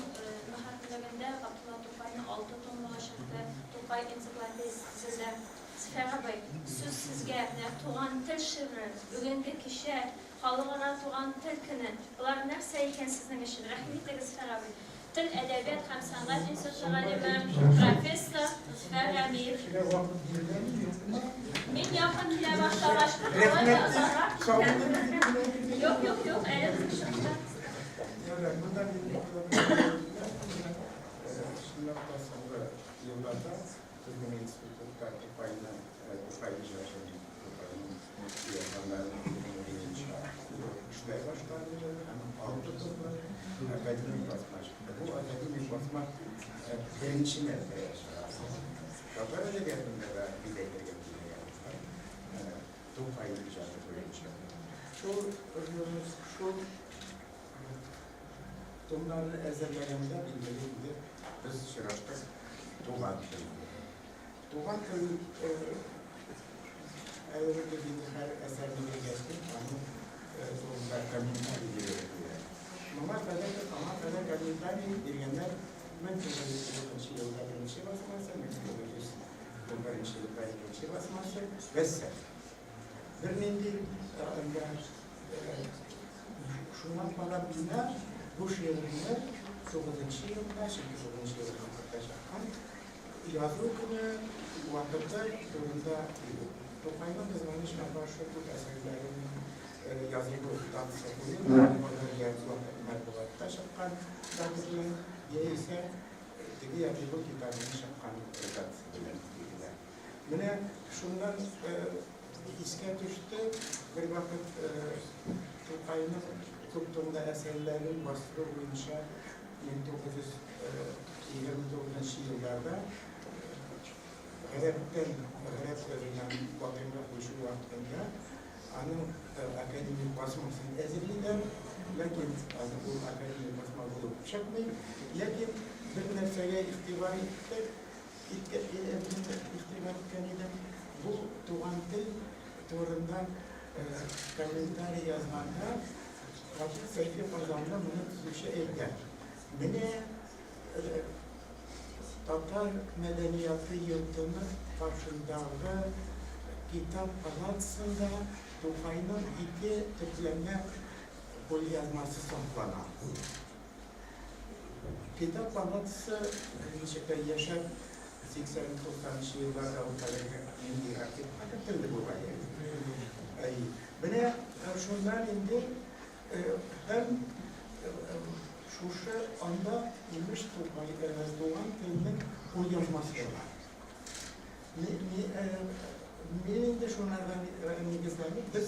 мөхәррирлегендә Габдулла Тукайның алты томлыгы чыкты, Тукай энциклопедиясе төзелде. Зөфәр абый, сүз сезгә, менә Туган тел шигыре, бүгенге кичә, Халыкара туган тел көне, болар нәрсә икән сезнең өчен? Рәхим итегез, Зөфәр абый. Тел, әдәбият һәм сәнгать институты галиме, профессор Зөфәр Рәмиев. Мин якын килә башлагач, алай да озаграк киткән. Юк, юк, юк, әле безнең чыгышта. Чынлап та соңгы елларда безнең институтта Тукайның, Тукай иҗатын, Тукайның язганнарын өйрәнү буенча эшләр башланды һәм алты томлы академик басма чыкты. Бу академик басма беренче мәртәбә чыга. Татар әдәбиятында да дип әйтергә килә Тукай иҗаты буенча. Шул шул томнарны әзерләгәндә, билгеле инде, без очраштык туган тел. Туган тел әлеге инде һәр әсәрне биргәч, аның турында комментарий бирергә кирәк. Моңа кадәр, аңа кадәр комментарий биргәннәр 1909 елда беренче басмасы, 1911 елда икенче басмасы, вәссәлам. Бернинди анда Шуңа карап менә бу шигырьне тугызынчы елда, чөнки тугызынчы елда концертта чыккан, язу көне, вакыты турында юк. Тукайның кызганычка каршы күп әсәрләренең язылу датасы куелмаган, алар я матбугатта чыккан дата белән, яисә теге яки бу китабының чыккан датасы белән билгелә. Менә шуннан искә төште, бервакыт Тукайның күп томлы әсәрләрен бастыру буенча 1929 елларда гарәптән, гарәп язудан латинга күчү вакытында аның академик басмасын әзерлиләр, ләкин аны ул академик басма булып чыкмый. Ләкин бер нәрсәгә игътибар иттек, игътибар иткән идем, бу туган тел турында комментарий язганда Габдул Сәйфи Казанлы моны төзүче әйтә. Менә татар мәдәнияты йортының каршындагы китап палатасында Тукайның ике төпләнмә кулъязмасы саклана. Китап палатасы ничек тә яшәп 80-90 нчы елларда ул хәзерге нинди архивка кертелде бугай. Әй, менә шуннан инде һәм шушы анда имеш Тукай туган телнең кулъязмасы бар. Мин инде шунарга нигезләнеп без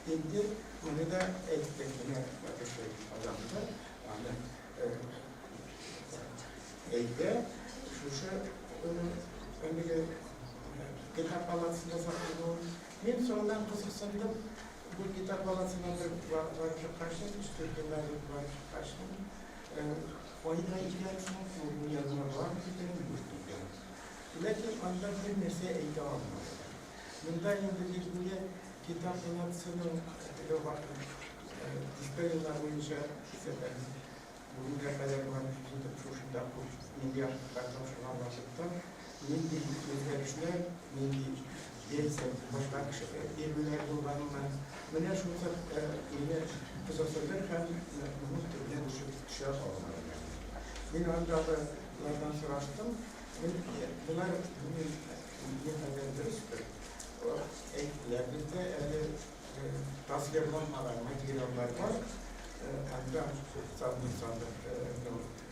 инде моны да әйттек. Менә Батыршин Казанлы аны әйтә, шушы әлеге китап палатасында саклануын. Мин соңыннан кызыксындым, бу китап палатасына бер барып чыккачтын, өч-дүрт еллар элек барып чыккачтын, кайда икән соң ул кулъязма бар микән, юк микән. Ләкин анда бер нәрсә әйтә алмадылар. Монда инде билгеле китап палатасының теге вакыт дистә еллар буенча исәпләнеп бүгенгә кадәр барып җитеп шушында күп нинди архивлар тапшырган вакытта нинди үзгәрешләр, нинди яисә башка кеше бирүләр булганмы, менә шунысы мине кызыксындыр һәм моның төбенә төшеп төшә алмадым. Мин андагылардан сораштым, болар никадәр дөрестер, әйттеләр, бездә әле тасвирланмаган материаллар бар, анда сандык-сандык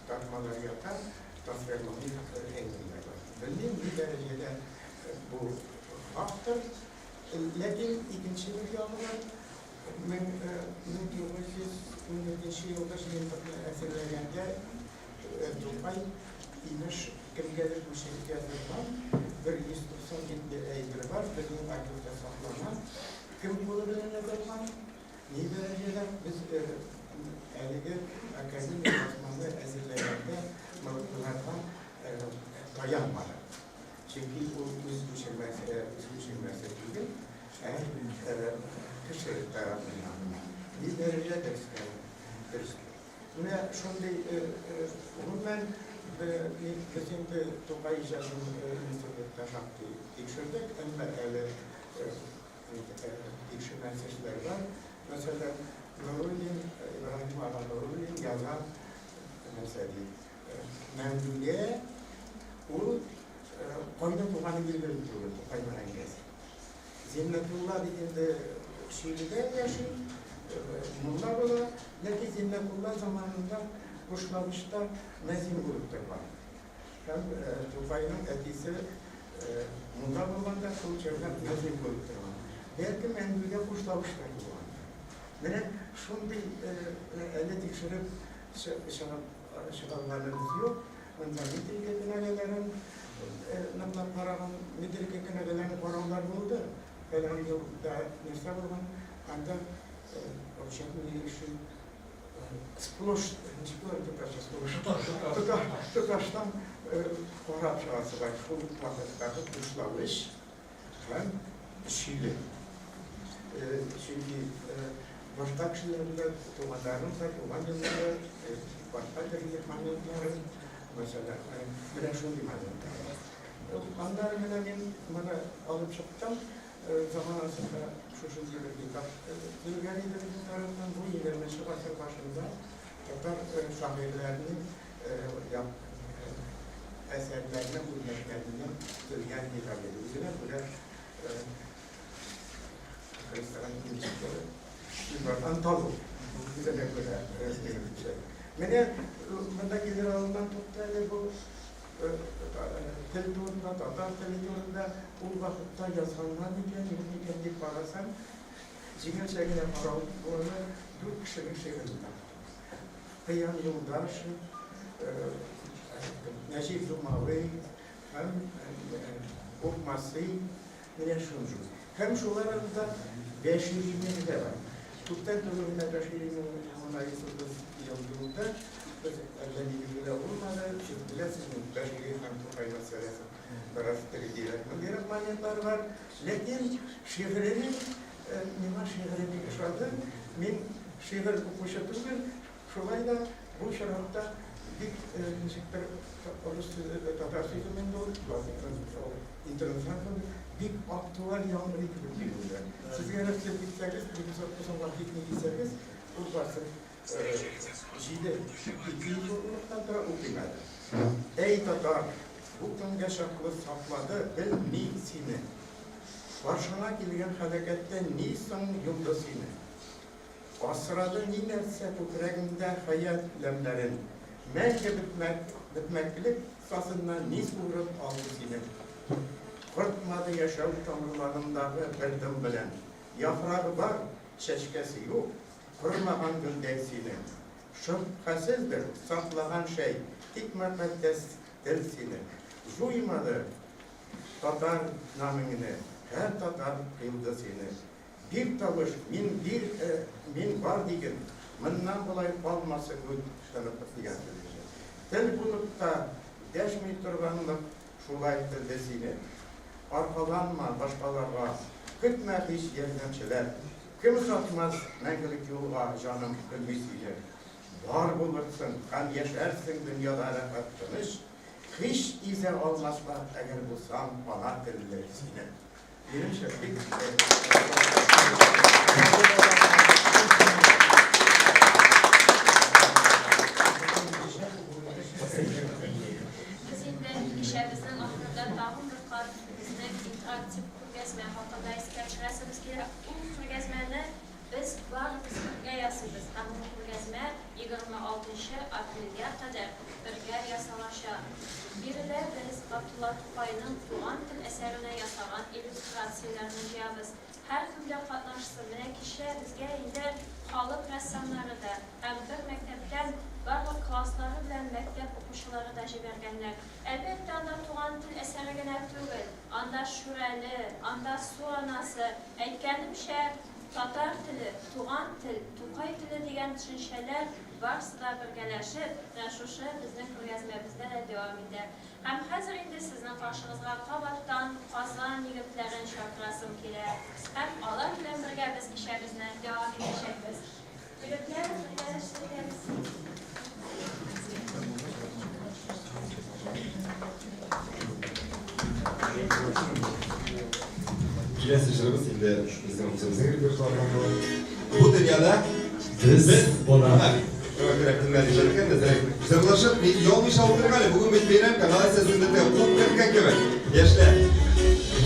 тартмалар ята, тасвирланмый әйберләр бар. Белмим, ни дәрәҗәдә бу хактыр, ләкин икенче бер ягы бар. 1914 елгы җыентыкны әзерләгәндә Тукай, имеш, кемгәдер күчереп язылган бер 190 битле әйбер бар, безнең архивта саклана. Кем кулы белән язылган, ни дәрәҗәдә, без әлеге академик басманы әзерләгәндә боларга таянмадык. Чөнки ул үз күчермәсе, үз күчермәсе түгел, ә кеше тарафыннан. Ни дәрәҗәдә дөрескә, дөрес. Менә шундый, гомумән, без инде Тукай иҗатын институтта шактый тикшердек, әмма әле тикшермәс эшләр бар. Мәсәлән, Нуруллин, Ибраһим ага Нуруллин яза, нәрсә ди, Мәмдүдә ул кайда туганы билгеле түгел, Тукайның әңгәсе. Зиннәтулла бит инде Шиледә яши, мулла була, ләкин Зиннәтулла заманында Кушлавычта мәзин булып торган. Һәм Тукайның әтисе мулла булганда шул чорда мәзин булып торган. Бәлкем Әнвигә Кушлавычта тугандыр. Менә шундый әле тикшереп чыгарганыбыз юк. Монда метрика кенәгәләрен ныклап караган, метрика кенәгәләрен караулар булды. Фәлән елда нәрсә булган, анда вообще ни өчен сплошь, ничек була татарча сплошь? Тоташтан карап чыгасы бар шул вакыттагы Кушлавыч һәм Шиле. Чөнки башка кешеләр белән туганнарым да, туган еллары, башка төрле моментлары, мәсәлән, менә шундый моментлар бар. Аннары менә мин моны алып чыктым, заманасында шушындый бер китап төзелгән иде безнең тарафтан, бу 20 гасыр башында татар шагыйрьләренең әсәрләренең үрнәкләреннән төзелгән китап иде. Үзенә күрә ресторан ничек Сүз бар, анталу. Үзенә күрә минемчә. Менә монда килер алдыннан тукта әле бу тел турында, татар теле турында ул вакытта язганнар микән, юк микән дип карасам, җиңелчә генә карау булды, дүрт кешенең шигырен таптым. Кыям Юлдашев, Нәҗип Думавый һәм Укмасый. Менә шундый. Һәм шулар арасында Бәширинең дә бар. Күптән түгел генә Бәширинең 18 ел тулды. Без әллә ни билгеле булмады. Сез беләсез, Бәшири һәм Тукай мәсьәләсе бераз теге мондыйрак моментлар бар. Ләкин шигыренең, миңа шигыре бик ошады. Мин шигырь укучы түгел, Шулай да бу очракта бик ничектер рус сүзе, татар сүзе инде ул, интернациональ бик актуаль яңгырый кебек тоелды. Сезгә рөхсәт итсәгез, бик озак китми дисәгез, ул барсын җиде ике юллыктан тора, укыйм әле. Әй, татар, бу көнгә чаклы саклады бел ни сине. Каршыңа килгән һәлакәттән ни соң йолды сине? Асрады ни нәрсә күкрәгеңдә хәят ләмнәрен, Мәңге бетмәк, бетмәклек сазыннан ни суырып алды синең? Кортмады яшәү тамырларыңдагы бер дым белән, Яфрагы бар, чәчкәсе юк, корымаган гөлдәй синең. Шөбһәсездер, саклаган шәй, тик мөкатдәс тел сине. Җуймады татар намеңне, һәр татар кыйлды сине. Бир тавыш, мин бир, мин бар диген, моннан болай калмасы күт тынып дигән сүз иде. Тел булып та дәшми торганлык шулай телде сине. Аркаланма башкаларга, көтмә һич ярдәмчеләр. Кем озатмас мәңгелек юлга, җаным, белми сине. Бар булырсың һәм яшәрсең дөньяда рәхәт тыныч, һич изә алмаслар, әгәр булсаң ана телле синең. Минемчә, бик Без инде кичәбезнең ахырында тагын бер кат безнең интерактив күргәзмә хакында искә төшерәсебез килә. Ул күргәзмәне Без барыбыз бергә ясыйбыз һәм ул күргәзмә 26 апрельгә кадәр бергә ясалачак. Биредә без Габдулла Тукайның Туган тел әсәренә ясаган иллюстрацияләрне җыябыз. Һәркем дә катнашсын. Менә кичә безгә инде халык рәссамнары да һәм бер мәктәптән барлык класслары белән мәктәп укучылары да җибәргәннәр. Әлбәттә, анда Туган тел әсәре генә түгел, анда Шүрәле, анда Су анасы, әйткәнемчә, Татар теле, туган тел, Тукай теле дигән төшенчәләр барысы да бергәләшеп, менә шушы безнең күргәзмәбездә дә дәвам итә. Һәм хәзер инде сезнең каршыгызга кабаттан Казан егетләрен чакырасым килә. Һәм алар белән бергә без кичәбезне дәвам итәчәкбез. Егетләр, бергә эшләгез. Киләсе җырыбыз инде безнең үзебезнең репертуардан була. Бу дөньяда без кунак. Шуңа күрә кемнәр иҗат иткән, әзрәк җырлашып, мин ялмыйча утырыйк әле. Бүген бит бәйрәм, канализация сүндерде, куып керткән кебек. Яшьләр.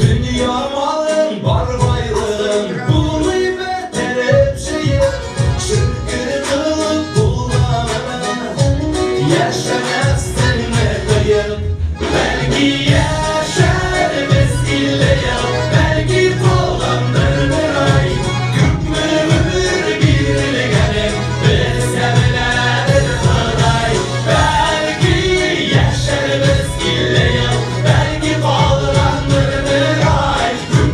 Дөнья малын, бар байлыгын булмый бетереп җыеп, шөкер кылып булганына, яшә нәфсеңне тыеп. Бәлки яшәрбез 50 ел, бәлки калгандыр бер ай, күпме гомер бирелгәнен белсә беләдер Ходай. Бәлки яшәрбез 50 ел, бәлки калгандыр бер ай, күпме.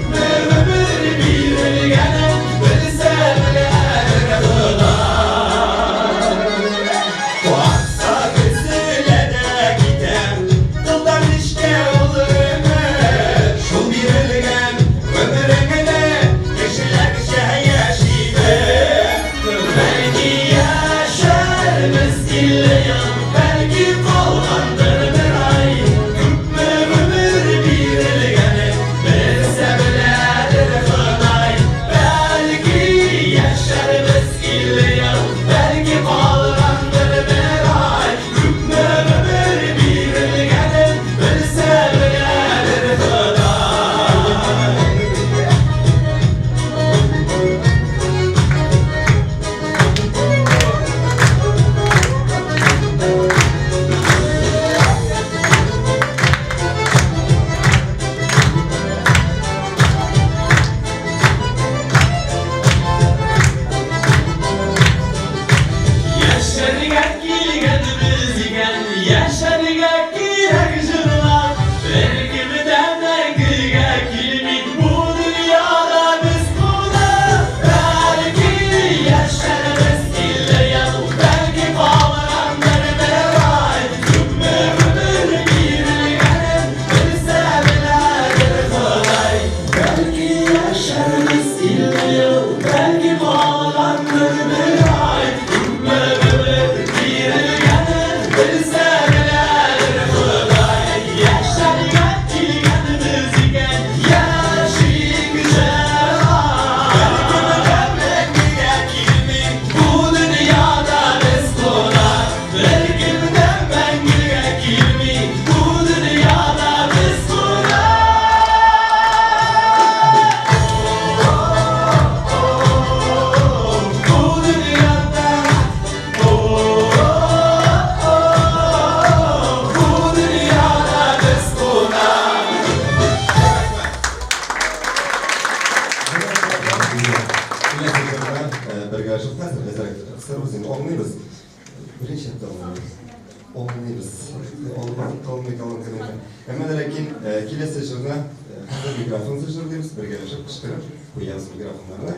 Хәзер микрофонсыз җырлыйбыз, бергәләшеп кычкырып куябыз микрофоннарны.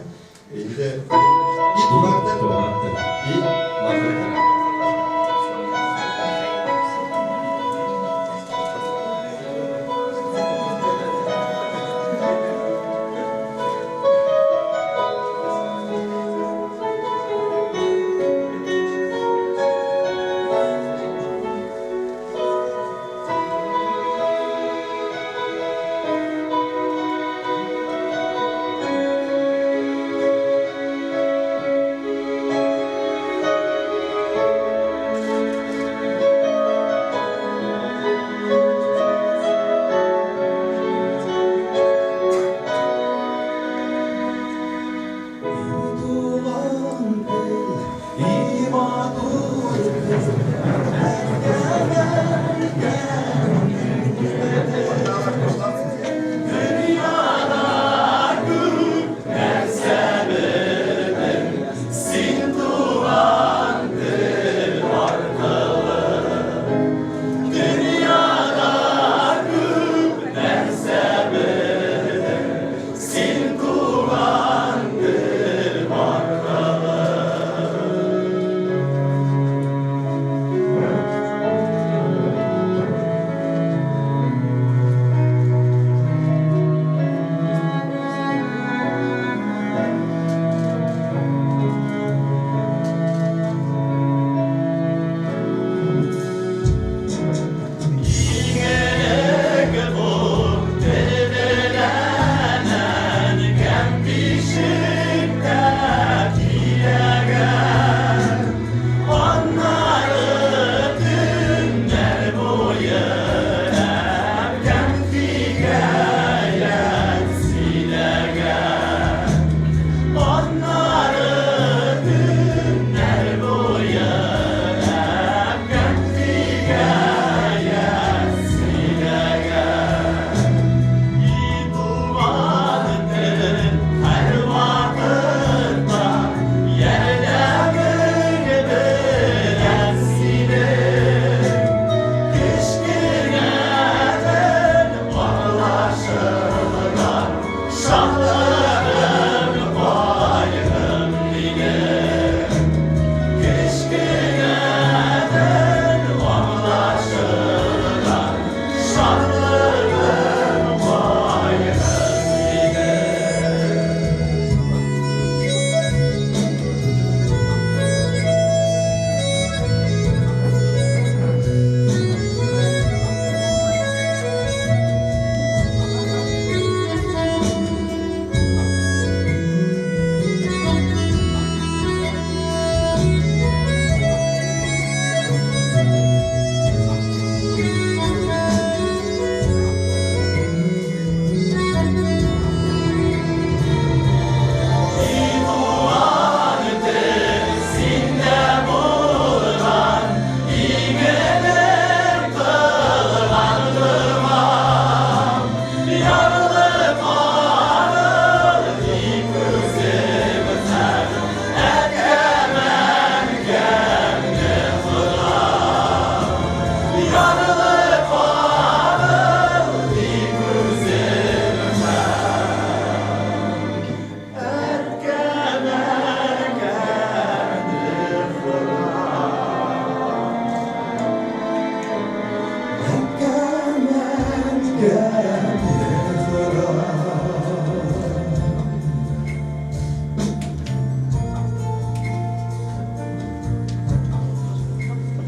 Инде и туган тел, Туган тел. и матур тел.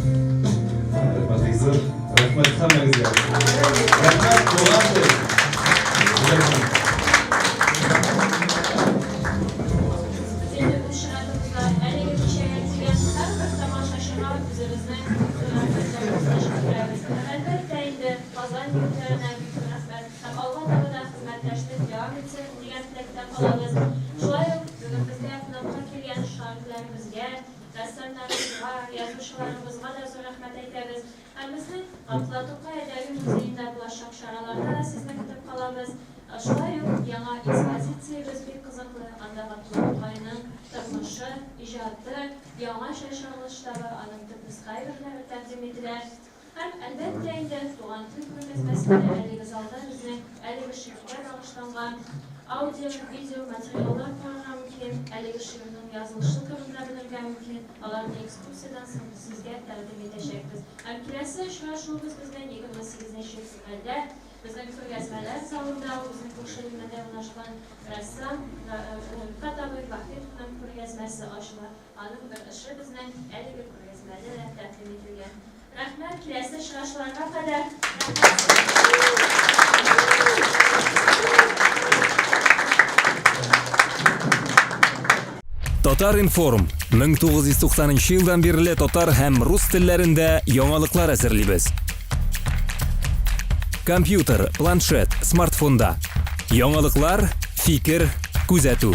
Рәхмәт бик зур. Рәхмәт һәммәгезгә. Рәхмәт, туган тел. Без инде үз чиратыбызда әлеге кичәгә килгән һәрбер тамашачыга үзебезнең зур рәхмәтләребезне җиткерәбез. Һәм, әлбәттә инде, Казан егетләренә бик зур рәхмәт һәм алга таба да хезмәттәшлек дәвам итсен дигән теләктә калабыз. Шулай ук бүген безгә кунакка килгән шагыйрьләребезгә, рәссамнарыбызга, язучыларыбызга да зур рәхмәт әйтәбез. Һәм безнең Габдулла Тукай әдәби музеенда булачак чараларда да сезне көтеп калабыз. Шулай ук яңа экспозициябез бик кызыклы, анда Габдулла Тукайның тормышы, иҗаты яңача чагылыш таба, аның төп нөсхә әйберләре тәкъдим ителә. Һәм, әлбәттә инде, Туган тел күргәзмәсендә әлеге залда безнең әлеге шигырьгә багышланган аудио, видео материаллар карарга мөмкин, әлеге шигырьнең язылышы турында белергә мөмкин, аларны экскурсиядән соң сезгә тәкъдим итәчәкбез. Һәм киләсе очрашуыбыз безнең 28 нче февральдә безнең күргәзмәләр залында, ул безнең күрше бүлмәдә урнашкан рәссам Рифкать абый Вахитовның күргәзмәсе ачыла. Аның бер эше безнең әлеге күргәзмәдә дә тәкъдим ителгән. Рәхмәт, киләсе очрашуларга кадәр. Татар-информ 1990 елдан бирле татар һәм рус телләрендә яңалыклар әзерлибез. Компьютер, планшет, смартфонда. Яңалыклар, фикер, күзәтү.